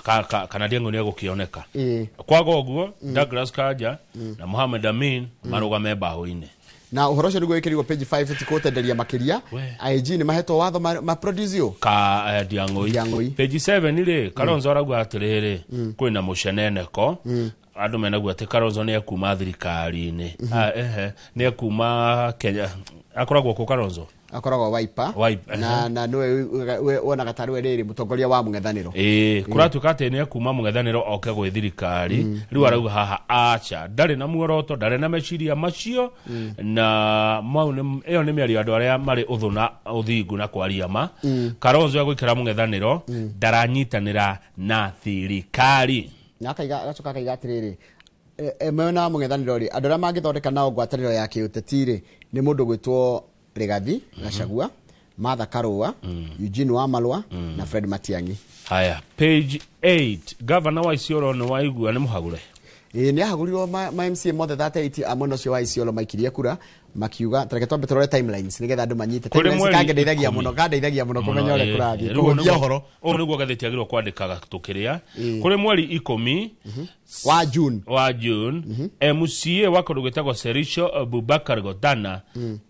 kana Ndiang'ũi nĩ egũkĩoneka. Ĩ. Kwaga ũguo, Douglas Kanja na Mohamed Amin marũgame mbaũ-inĩ. Na ũhoro ũcio nĩguo wĩkĩrirwo page 5, tũtikũtenderia makĩria. We. IG nĩ mahetwo watho ma produce yo Ka Ndiang'ũi. Ndiang'ũi. Page 7 rĩ, Kalonzo arauga atĩrĩrĩ, kwĩna mũceneneko, andũ menaguo atĩ Kalonzo nĩ ekuma thirikari-inĩ. Ah, ehe, nĩ ekuma Kenya. Akoragwo kũ Kalonzo? Akoragwo Wiper. Wiper, Na nĩwe wonaga tarĩ we rĩrĩ mũtongoria wa mũng'ethanĩro. Ĩĩ, kũratuĩka atĩ nĩ kuma mũng'ethanĩro oke gwĩ thirikari. Rĩu arauga haha aca, ndarĩ na muoroto, ndarĩ na meciria macio, na mau ĩyo nĩ mĩario ya andũ arĩa marĩ ũthũ na ũthingu na kwaria ma. Kalonzo egũikara mũng'ethanĩro, ndaranyitanĩra na thirikari. Na akaiga, agacoka akaiga atĩrĩrĩ, mwena wa mũng'ethanĩro rĩ, andũ arĩa mangĩthondeka nao ngwatanĩro ya kĩũteti rĩ, nĩ mũndũ gwĩtwo Rigathi Gachagua, Martha Karua, Eugene Wamalwa na Fred Matiang'i. Haya, page 8, gavana wa Isiolo nĩ waigua nĩ mũhagũre. Ĩĩ, nĩ ahagũrirwo ma MCA mothe 38 a mwena ũcio wa Isiolo maikirie kura makiuga, tareke twambe tũrore timelines nĩgetha andũ manyite. Kũrĩ Timelines mweri kangedeithagia 10. mũno, kandeithagia mũno kũmenya ũrĩa kũrathiĩ, Rĩu kũhũthia ũhoro. Ũũ nĩguo ngathĩti yagĩrĩirwo kwandĩkaga tũkĩrĩa. Kũrĩ mweri 10 wa June, wa June, MCA wa kũndũ gwĩtagwo Serisho Abubakar Godana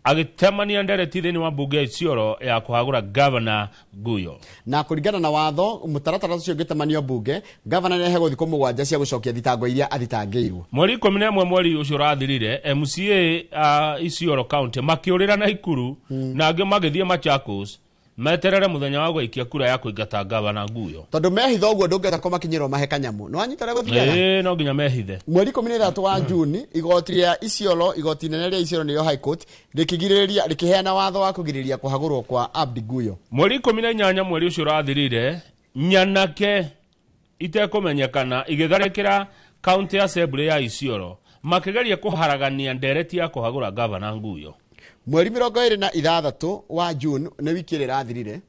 agĩtemania ndereti thĩinĩ wa mbunge ya Isiolo ya kũhagũra gavana Guyo. Na kũringana na watho mũtaratara ũcio ũngĩtemanio mbunge, gavana nĩ aheagwo thikũ 7 cia gũcokia thitango iria athitangĩirwo. Mweri 11 mweri ũcio ũrathirire, MCA a Isiolo County makĩũrĩra Naikuru na angĩ magĩthiĩ Machakos meterere mũthenya wa gũikia kura ya kũingata gavana Guyo. Tondũ mehitha ũguo ndũngĩhota kũmakinyĩrwo mahe kanyamũ, nĩ wanyita ũrĩa gũthiaga. Ĩĩ, no nginya mehithe. Mweri 13 wa Juni, igoti rĩa Isiolo, igoti inene rĩa Isiolo nĩrĩo High Court, rĩkĩgirĩrĩria, rĩkĩheana watho wa kũgirĩrĩria kũhagũrwo kwa Abdi Guyo. Mweri 18 mweri ũcio ũrathirire, nyanake itekũmenyekana igĩtharĩkĩra County Assembly ya Isiolo makĩgeria kũharagania ndereti ya kũhagũra gavana Nguyo. Mweri 26 wa June, nĩ wiki ĩrĩa ĩrathirire.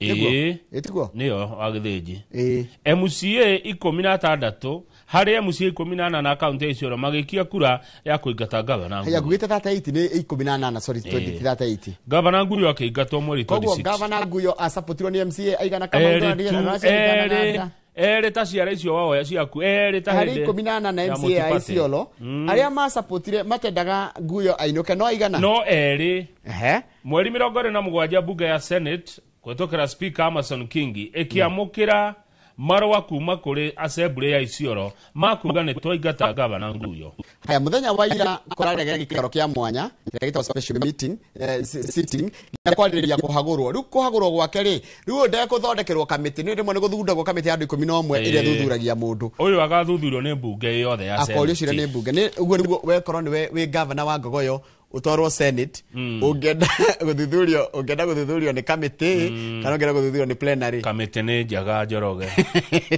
Ĩĩ. Ĩtiguo? Nĩyo wa Gĩthĩnji. Ĩĩ. MCA 16 harĩ MCA 18 kaunti ya Isiolo magĩikia kura ya kũingata gavana Haya, Nguyo. ngugĩte 38 nĩ 18, sorry, 38. Gavana Nguyo akĩingatwo mweri Koguo 26. gavana Nguyo asapotirwo nĩ MCA aigana Kamau Erĩ tu, erĩ, erĩ ta ciara icio waoya ciaku, erĩ ta harĩ hĩndĩ 18 ya MCA a multi-party. Isiolo arĩa macapotire matendaga Nguyo ainũke no aigana? No erĩ. Ehe. Mweri 27 mbunge ya Senate kũhetũkĩra Speaker Amason Kingi ĩkĩamũkĩra marũa kuma kũrĩ Assembly ya Isiolo makuga nĩ twaingata gavana Nguyo. Haya, mũthenya wa ira kũrarĩ gĩikaro kĩa mwanya kĩrĩa gĩtagwo special meeting, sitting gĩa kwarĩrĩria kũhagũrwo. Rĩu kũhagũrwo gwake rĩ, rĩu ũyũ ndekũthondekerwo kamĩtĩ, nĩ rĩmwe nĩ gũthundagwo kamĩtĩ ya andũ 11 ĩrĩa ĩthuthuragia mũndũ. Ũyũ agathuthurio nĩ mbunge yothe ya Akorio cira nĩ Senate. mbunge. Nĩ ũguo nĩguo wekorwo nĩwe wĩ gavana wa Ngogoyo ũtwarwo Senate, ũngĩenda gũthuthurio, ũngĩenda gũthuthurio nĩ kamĩtĩ kana ũngĩenda gũthuthurio nĩ plenary. Kamĩtĩ nĩ njega Njoroge,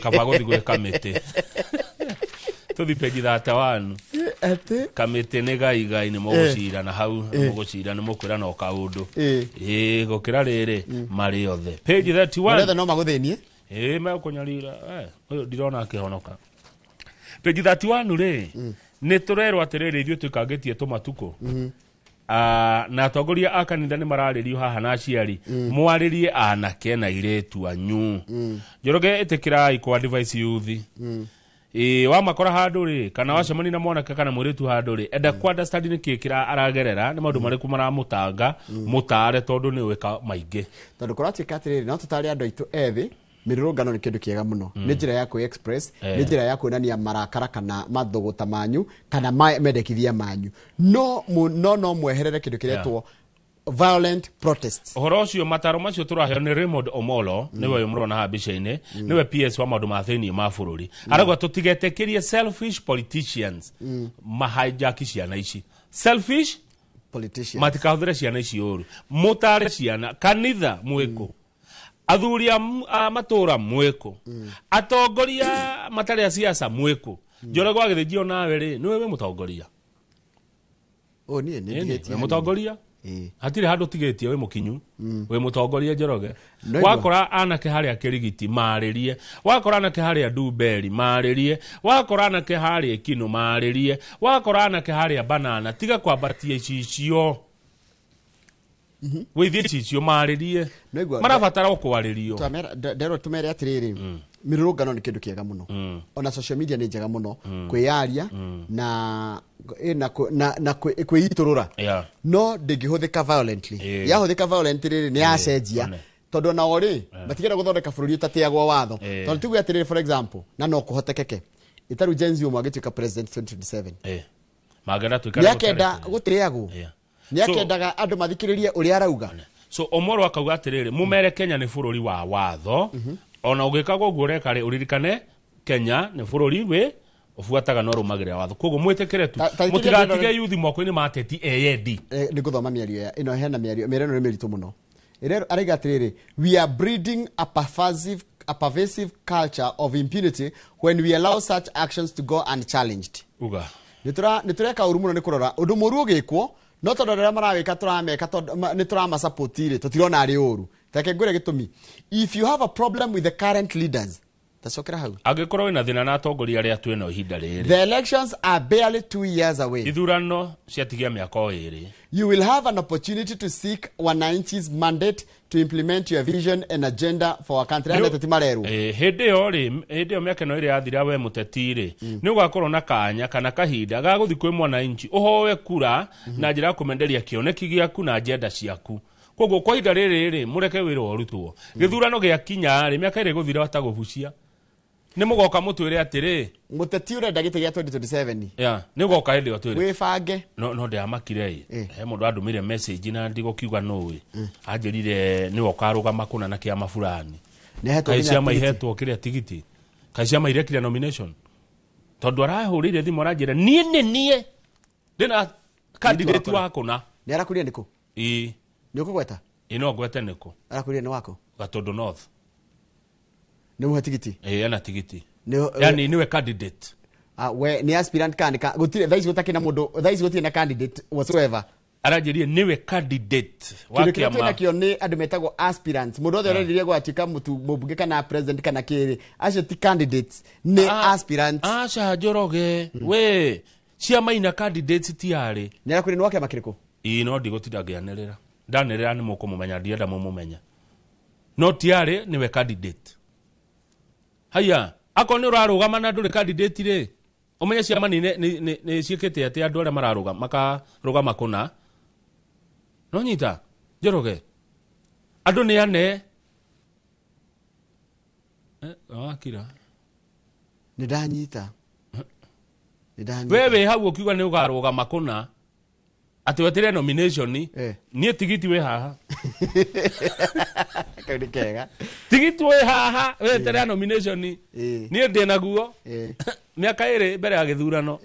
kaba gũthiĩ gwĩ kamĩtĩ. Tũthi page 31. Atĩ Kamĩtĩ nĩ gaigai, nĩ mũgũcira na hau mũgũcira nĩ mũkwĩra no kaũndũ. Ĩĩ, gũkĩra rĩrĩ marĩ othe. Page 31. Marĩ othe no magũthĩnie. Ĩĩ, megũkũnyarira. Ũyũ ndirona akĩhonoka. Page 31 rĩ, nĩ tũrerwo atĩrĩrĩ, ithuĩ twĩkangĩtie tũmatukũ. Na atongoria a kanitha nĩ mararĩrio haha na aciari, mwarĩrie anake na airĩtu anyu. Njoroge, ĩtĩkĩrai kwa advice youth. Ĩĩ, wamakora handũ rĩ, kana wacemania na mwanake kana mũirĩtu handũ rĩ, enda ku understand nĩ kĩĩ kĩra aragerera, nĩ maũndũ marĩkũ maramũtanga, mũtare tondũ nĩ ũĩka maingĩ. Tondũ kũratuĩka atĩrĩrĩ, no tũtare andũ aitũ ethĩ, mĩrũrũngano nĩ kĩndũ kĩega mũno, nĩ njĩra ya kwĩ express, nĩ njĩra ya kuonania marakara kana mathũgũta manyu kana mendekithia manyu, no no mweherere kĩndũ kĩretwo violent protests. Ũhoro ũcio, mataro macio tũraheo nĩ Raymond Omolo, nĩwe ũyũ mũrona haha mbica-inĩ, nĩwe PS wa maũndũ ma thĩinĩ ma bũrũri. Arauga tũtigetĩkĩrie selfish politicians mahijack ciana ici. Selfish politicians matikahũthĩre ciana ici ũru. Mũtare ciana, kanitha mwĩkũ, athuri a matũra mwĩkũ, atongoria matarĩ a siasa mwĩkũ. Njoroge wa Gĩthĩnjio, nawe rĩ, nĩwe wĩ mũtongoria. Ũũ niĩ nĩ Ĩni, ndigĩtie wĩ mũtongoria. Ĩĩ. Hatirĩ handũ ũtigĩtie, wĩ mũkinyu, wĩ mũtongoria Njoroge. No igua. Wakora anake harĩa Kĩrigiti marĩrie, wakora anake harĩa Ndumberi marĩrie, wakora anake harĩa Kino marĩrie, wakora anake harĩa Banana, tiga kwambatia icicio, wĩithie icicio, marĩrie. No igua. Marabatara ũkwarĩrio. Nderwo tũmere atĩrĩrĩ, mĩrũrũngano nĩ kĩndũ kĩega mũno, ona social media nĩ njega mũno kwĩyaria na na kwĩitũrũra, no ndĩngĩhũthĩka violently. Yahũthĩka violently rĩ, nĩ yacenjia, one. tondũ onao rĩ matigenda gũthondeka bũrũri ũtatĩagwo watho. Tondũ tuge atĩrĩrĩ, for example, na no kũhotekeke ĩtaru Gen Z ũmwe agĩtuĩka president 2027, Mangĩenda tũikare nĩ akenda gũtarĩ. gũtĩagwo. Nĩ akendaga andũ mathikĩrĩrie ũrĩa arauga. So Omoro akauga atĩrĩrĩ, mũmere Kenya nĩ bũrũri wa watho, ona ũgĩkaga ũguo ũreka rĩ, ũririkane Kenya nĩ bũrũri wĩ ũbuataga na ũrũmagĩrĩra watho. Koguo mwĩtĩkĩre tu, Ta mũtigatige yuthi moko-inĩ ma ateti eyendi. Nĩ ngũthoma mĩario ĩno, hena mĩario ĩno nĩ mĩritũ mũno. Ĩrĩa araiga atĩrĩrĩ, we are breeding a pervasive culture of impunity when we allow such actions to go unchallenged. Uga nĩ tũreka ũru mũno nĩ kũrora ũndũ mũru ũgĩkwo, no tondũ arĩa marawĩka tũrameka nĩ tũramasupport rĩ, tũtirona arĩ ũru. Reke ngwĩre gĩtũmi. If you have a problem with the current leaders, tacokera hau. Angĩkorwo wĩna thĩna na atongoria arĩa twĩna ihinda rĩrĩ, the elections are barely 2 years away. Ithurano ciatigia mĩaka o ĩrĩ. You will have an opportunity to seek wananchi's mandate to implement your vision and agenda for our country. Aya ateti marerwo. Hĩndĩ ĩyo rĩ, hĩndĩ ĩyo mĩaka ĩno ĩrĩ yathira we mũteti rĩ, nĩ ũgakorwo na kanya kana kahinda ga gũthiĩ kwĩ mwananchi ũhoe kura na njĩra ya kũmenderia kĩoneki gĩaku na agenda ciaku. Koguo kwa ihinda rĩrĩ rĩ, mũreke wĩra ũrutwo. Gĩthurano gĩakinya rĩ, mĩaka ĩrĩ gũthira watagũbucia. Nĩ mũgoka mũtwĩre atĩrĩ, mũteti ũrenda gĩtĩ gĩa 2027. Yeah, nĩ ũgoka hĩndĩ ĩyo twĩre. Wĩbange. No ndĩramakire ĩ. He mũndũ andũmĩire message na ndigũkiuga nũĩ. Anjĩrire nĩwe ũkarũgama kũna na kĩama fulani. Nĩ ahetwo Kaĩ ciama nginya tigiti. ihetwo kĩrĩa tigiti. Kaĩ ciama irekire nomination. Tondũ arahũrĩire thimũ aranjĩra niĩ nĩ niĩ ndĩna candidate wa kũna. Nĩ arakuria nĩkũ? Ĩ. Nĩ ũkũgweta? Ĩ, no ngwete nĩkũ? Arakuria nĩ wako? Gatũndũ North. Nĩ mũhe tigiti? Ĩ, ena tigiti. Nĩ Yani niwe candidate. We ni aspirant kana ka gutire thaa ici gũtakĩ na mũndũ, thaa ici gũtirĩ na candidate whatsoever. Aranjĩrire niwe candidate wa Kĩndũ kĩrĩa kĩama. twĩnakĩo nĩ andũ metagwo aspirants. Mũndũ wothe ũrerirĩria gwatuĩka mũmbunge kana president kana kĩrĩ, acio ti candidates, nĩ aspirants. Aca Njoroge, we ciama ina candidates ti arĩ. Nĩ arakwĩrire nĩ wa kĩama kĩrĩkũ? Ĩ, no ndigũtinda ngĩanĩrĩra. Ndanĩrĩra nĩ mũkũmũmenya, ndienda mũmũmenye. No ti arĩ niwe candidate. Haya, akorwo nĩ ũrarũgama na ndũrĩ candidate rĩ, ũmenye ciama nĩ ciĩkĩte atĩ andũ arĩa mararũgama makarũgama kũna. No nyita Njoroge, andũ nĩ ane. Wakira. Nĩ ndanyita. Nĩ ndanyita. We wĩ hau ũkiuga nĩ ũkarũgama kũna, atĩ weterere nomination, niĩ tigiti wĩ haha. Kau nĩ kega. Tigiti wĩ haha, weterere nomination, niĩ ndĩ naguo. Mĩaka ĩrĩ mbere ya gĩthurano.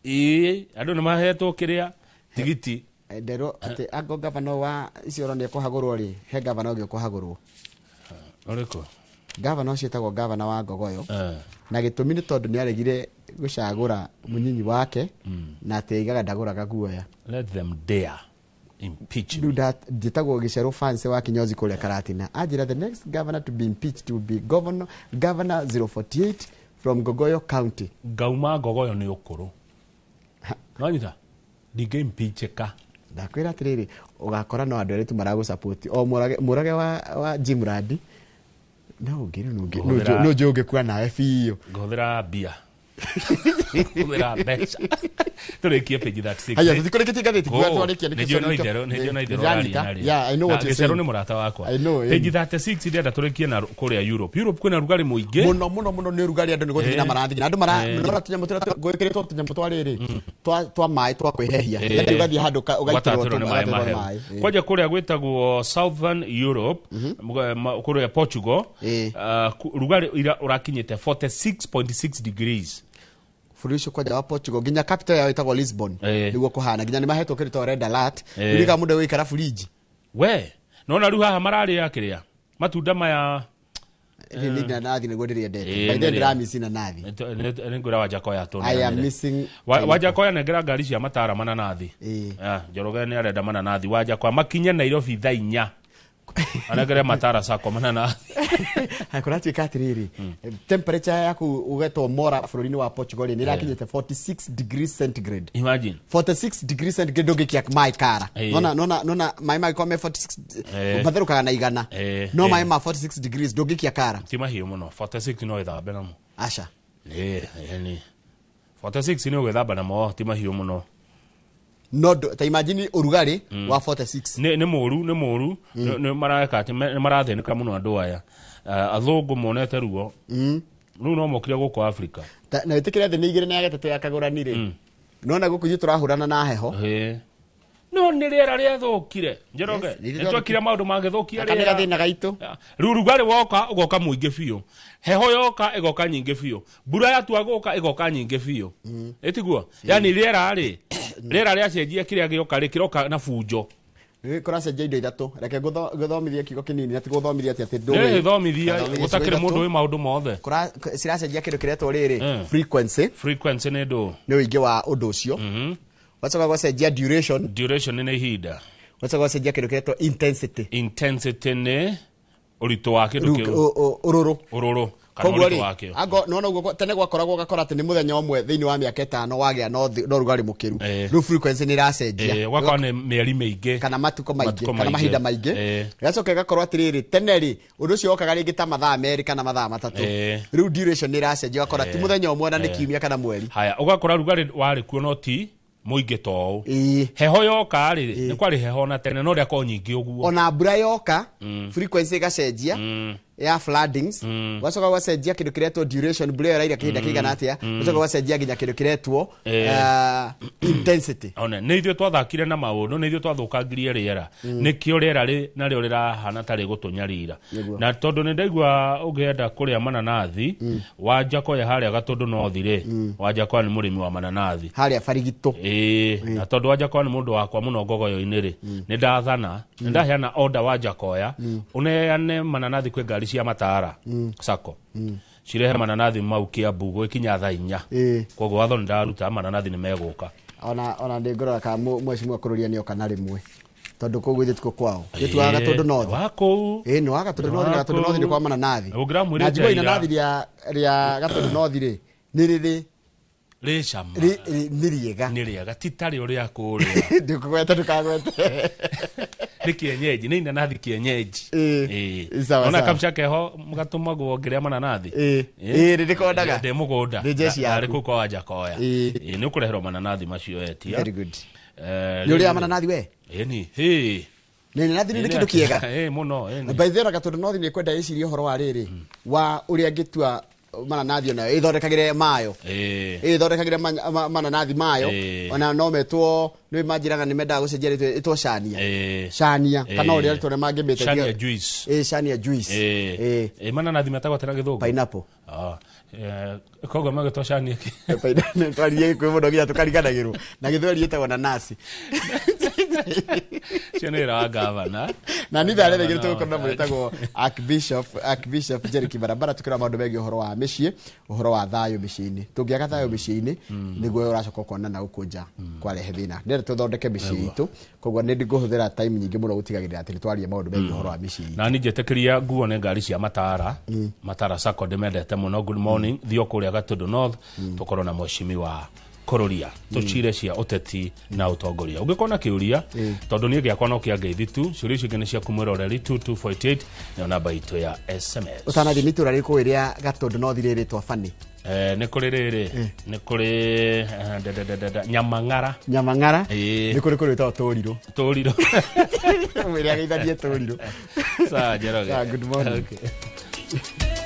Ĩĩ, andũ nĩ mahetwo kĩrĩa tigiti. Nderwo atĩ ango gavana wa Isiolo nĩ ekũhagũrwo rĩ, he gavana ũngĩ ũkũhagũrwo. Ũrĩkũ? Gavana ũcio etagwo gavana wa Ngogoyo. Na gĩtũmi nĩ tondũ nĩ aregire gũcagũra mũnyinyi wake, na atĩ aigaga ndagũraga guoya. Let them dare impeach me. Rĩu njĩtagwo Gĩcerũ Fancy wa Kinyozi kũrĩa Karatina. Anjĩra the next governor to be impeached will be governor 048 from Ngogoyo County. Ngauma Ngogoyo nĩ ũkũrũ. Nonyita? Ndingĩ impeacheka. Ndakwĩra atĩrĩrĩ, ũgakora no andũ erĩ tu maragũsupport. O mũrage wa Jim Randi. No ũngĩ rĩu no njũĩ ũngĩkua nawe biũ. Ngũhũthĩra mbia. Ngũhũthĩra mbeca. Tũrĩkie page 36. Haya, tũtikũrĩkĩtie ngathĩti, kuga twarĩkia nĩ Nĩ njũĩ no gĩcero itherũ, nĩ njũĩ no itherũ Ndĩranyita. ũraria narĩo. Yeah, I know what Na you're gĩcero saying. nĩ mũrata wakwa. I know, Page 36 ndĩrenda tũrĩkie na kũrĩa Europe. Europe kwĩna rugarĩ mũingĩ. Mũno, mũno, mũno nĩ ũrugarĩ, andũ nĩ gũthigina marathigina. Andũ marora tũnyamũ tũrĩa gwĩkĩrĩtwo tũnyamũ twa rĩrĩ, twa maĩ twa kwĩhehia. Yaani ũgathiĩ handũ ũgaitĩrwo Ũgatatĩrwo nĩ maĩ ũgaitĩrwo mahehu. maĩ. Kwanja kũrĩa gwĩtagwo Southern Europe, kũrĩa Portugal, rugarĩ ira ũrakinyĩte 46.6 degrees. Bũrũri ũcio kwanja wa Portugal, nginya capital yao ĩtagwo Lisbon. Nĩguo kũhana, nginya nĩ mahetwo kĩndũ ta red alert. Rĩu mũndũ egũikara fridge. We, nona rĩu haha mararĩa kĩrĩa? Matunda maya. Rĩu nĩ inanathi nĩguo ndĩrĩendete. By then ndĩramiss inanathi. Nĩ ngwĩra Wajakoya tũ. I am missing Wajakoya nengera ngari cia matara mananathi. Njoroge nĩ arenda mananathi. Wajakoya makinye Nairobi thaa inya. Anengere matara sako mananathi. Haya, kũratuĩka atĩrĩrĩ, temperature yaku ũgetwo Mora bũrũri-inĩ wa Portugal rĩ, nĩ ĩrakinyĩte 46 degrees centigrade. Imagine. 46 degrees centigrade ndũngĩkia maĩ kara. Nona maĩ mangĩkorwo me 46 matherũkaga na igana. No maĩ ma 46 degrees ndũngĩkia kara. Ti mahiũ mũno. 46 no ĩthambe namo. Aca. Nĩ. 46 nĩ ũgĩthamba namo, ti mahiũ mũno. No ta imagine ũrugarĩ wa 46. Nĩ mũru, nĩ mũru. Nĩ mareka atĩ nĩ marathĩnĩka mũno andũ aya. Athũngũ monete ruo. Rĩu no mokire gũkũ Africa. Na wĩtĩkĩre thĩ nĩ igĩrĩ na ya gatatũ ya kagũrani rĩ. Nona gũkũ ithuĩ tũrahũrana na heho. No nĩ rĩera rĩathũkire Njoroge. Yes, nĩ nĩ twekire maũndũ mangĩthũkia Aka nĩ rĩera. gathĩna gaitũ. Rĩu rugarĩ woka ũgoka mũingĩ biũ, heho yoka ĩgoka nyingĩ biũ, mbura yatua gũka ĩgoka nyingĩ biũ, ĩtiguo? Yani rĩera rĩ, rĩera rĩacenjia, kĩrĩa gĩoka rĩ kĩroka na bunjo. Kũracenjia indo ithatũ. Reke ngũthomithie kiugo kĩnini, na ti gũthomithia atĩ ndũĩ. Ĩ, thomithia. Ngathomithia Gũtakĩrĩ ciugo mũndũ ithatũ. wĩ maũndũ mothe. Ciracenjia kĩndũ kĩretwo rĩrĩ frequency. Frequency nĩ ndũ? Nĩ ũingĩ wa ũndũ ũcio. Wacoka gwacenjia duration. Duration nĩ ihinda. Wacoka gwacenjia kĩndũ kĩretwo intensity. Intensity nĩ ũritũ wa kĩndũ Rĩu, kĩu. Ũrũrũ. Ũrũrũ kana Koguo ũritũ rĩ, wakĩo. ango nona ũguo tene gwakoragwo ũgakora atĩ nĩ mũthenya ũmwe thĩinĩ wa mĩaka 5 wagĩa na ũrugarĩ mũkĩru. Rĩu frequency nĩ ĩracenjia. Ũgakora nĩ mĩeri mĩingĩ kana matukũ maingĩ Matukũ kana maingĩ. mahinda maingĩ. Gacoka ĩgakorwo atĩrĩrĩ, tene rĩ, ũndũ ũcio wokaga rĩngĩ ta mathaa 2 kana mathaa 3. Rĩu duration nĩ ĩracenjia, ũgakora ti mũthenya ũmwe na nĩ kiumia kana mweri. Haya, ũgakora rugarĩ warĩ kuo no ti mũingĩ ta ũũ. Ĩĩ. Heho yoka rĩ, nĩ kwarĩ heho na tene no rĩakorwo nyingĩ ũguo. Ona mbura yoka, frequency ĩgacenjia ya floodings. Gwacoka gwacenjia kĩndũ kĩretwo duration, mbura ĩyo ĩraira kĩhinda kĩigana atĩa. Gwacoka gwacenjia nginya kĩndũ kĩretwo intensity. One nĩ ithuĩ twathakire na maũndũ, nĩ ithuĩ twathũkangirie rĩera, nĩkĩo rĩera rĩ narĩo rĩrahana ta rĩgũtũnyarira. Nĩguo. Na tondũ nĩ ndaigua ũngĩenda kũrĩa mananathi wa Njakoya harĩa Gatũndũ North rĩ, wa Njakoya nĩ mũrĩmi wa mananathi. Harĩa barigitũ. Ĩĩ, na tondũ wa Njakoya nĩ mũndũ wakwa mũno ngogoyo-inĩ rĩ, nĩ ndathana, nĩ ndaheana order wa Njakoya ũneane mananathi kwĩ ngari cia Matara Sacco cirehe mananathi mau Kiambu gwĩkinya thaa 4. Koguo watho nĩ ndaruta, mananathi nĩ megũka. Ona ndĩ ngorora kana mheshimiwa kũrũria nĩ oka na rĩmwe, tondũ kũu gwĩthĩ tuko kwao gĩtuaga Gatũndũ North. Wa kũu. Ĩĩ, nĩ wa Gatũndũ North, na Gatũndũ North nĩ kwa mananathi. Ũngĩramwĩrĩte Na njigua ira. inanathi rĩa Gatũndũ North rĩ, nĩ rĩrĩ Rĩ cama. Nĩ rĩega. Nĩ rĩega, ti tarĩ ũrĩa kũrĩa. Ndũkũgweta, ndũkagwete. Nĩ kienyeji, nĩ inanathi kienyeji. Ĩĩ, sawa, Ona sawa. kamca keho gatũmagwo ngĩrĩa mananathi. Ĩĩ. Ĩĩ, nĩ ndĩkondaga. Ndĩ mũgũnda. Nĩ jeshi Narĩ yaku. kũu kwa Wanjakoya. Ĩĩ. Ĩĩ, nĩ ũkũreherwo mananathi macio etia. Very good. Eh, Nĩ ũrĩaga mananathi we? Ĩni hĩ. Nĩ inanathi nĩ kĩndũ kĩega. Ĩĩ, mũno, ĩni. By the way, Gatũndũ North nĩ kwenda ĩcirie ũhoro wa rĩrĩ wa ũrĩa angĩtua mananathi onayo ĩthondekagĩre mayo. Ĩthondekagĩre mananathi mayo. Ona no metwo, nĩ manjĩraga nĩ mendaga gũcenjia rĩtwa, ĩtwo Shania. Shania kana ũrĩa rĩtwa rĩa mangĩmĩte. Shania juice. Ĩĩ, Shania juice. Ĩĩ. Ĩĩ. Ĩĩ, mananathi metagwo atĩa na gĩthũngũ? Pineapple. Ah, koguo magĩtwo Shania kĩ? Twaririe gĩkũyũ mũno nginya tũkariganagĩrwo na gĩthweri ĩtagwo nanasi. Cio nĩ wĩra wa gavana. Na nĩ thaa rĩrĩ tũgũkorwo na mwĩtagwo Archbishop Jerry Barabara, tukĩra maũndũ megiĩ ũhoro wa mĩciĩ, ũhoro wa thayũ mĩciĩ-inĩ. Tũngĩaga thayũ mĩciĩ-inĩ, nĩguo ũracoka ũkona na gũkũ nja kwarehe thĩna. Ndĩrenda tũthondeke mĩciĩ itũ, koguo nĩ ngũhũthĩra time nyingĩ mũno gũtigagĩrĩra atĩ nĩ twaria maũndũ megiĩ ũhoro wa mĩciĩ itũ. Na niĩ njĩtĩkĩria nguo nĩ ngari cia Matara. Matara Sacco ndĩmendete mũno. Good morning, thiĩ o kũrĩa Gatũndũ North, tũkorwo na mheshimiwa Kũrũria, tũcire cia ũteti na ũtongoria. Ũngĩkorwo na kĩũria, tondũ niĩ gĩakwa no kĩa ngeithi tu, ciũria icio ingĩ nĩ ciaku mwĩroreri. 2248 nĩyo namba itũ ya SMS. Ũtanathiĩ, nĩ itũra rĩkũ rĩa Gatũndũ North rĩrĩtwa Bani? Nĩ kũrĩ rĩrĩ, nĩ kũrĩ Nyamang'ara. Nyamang'ara. Ĩĩ. Nĩ kũrĩ kũrĩ wĩtagwo Tũrirũ. Tũrirũ. Mwĩre ageithanie Tũrirũ. Sawa, Njoroge. Sawa, good morning. Okay.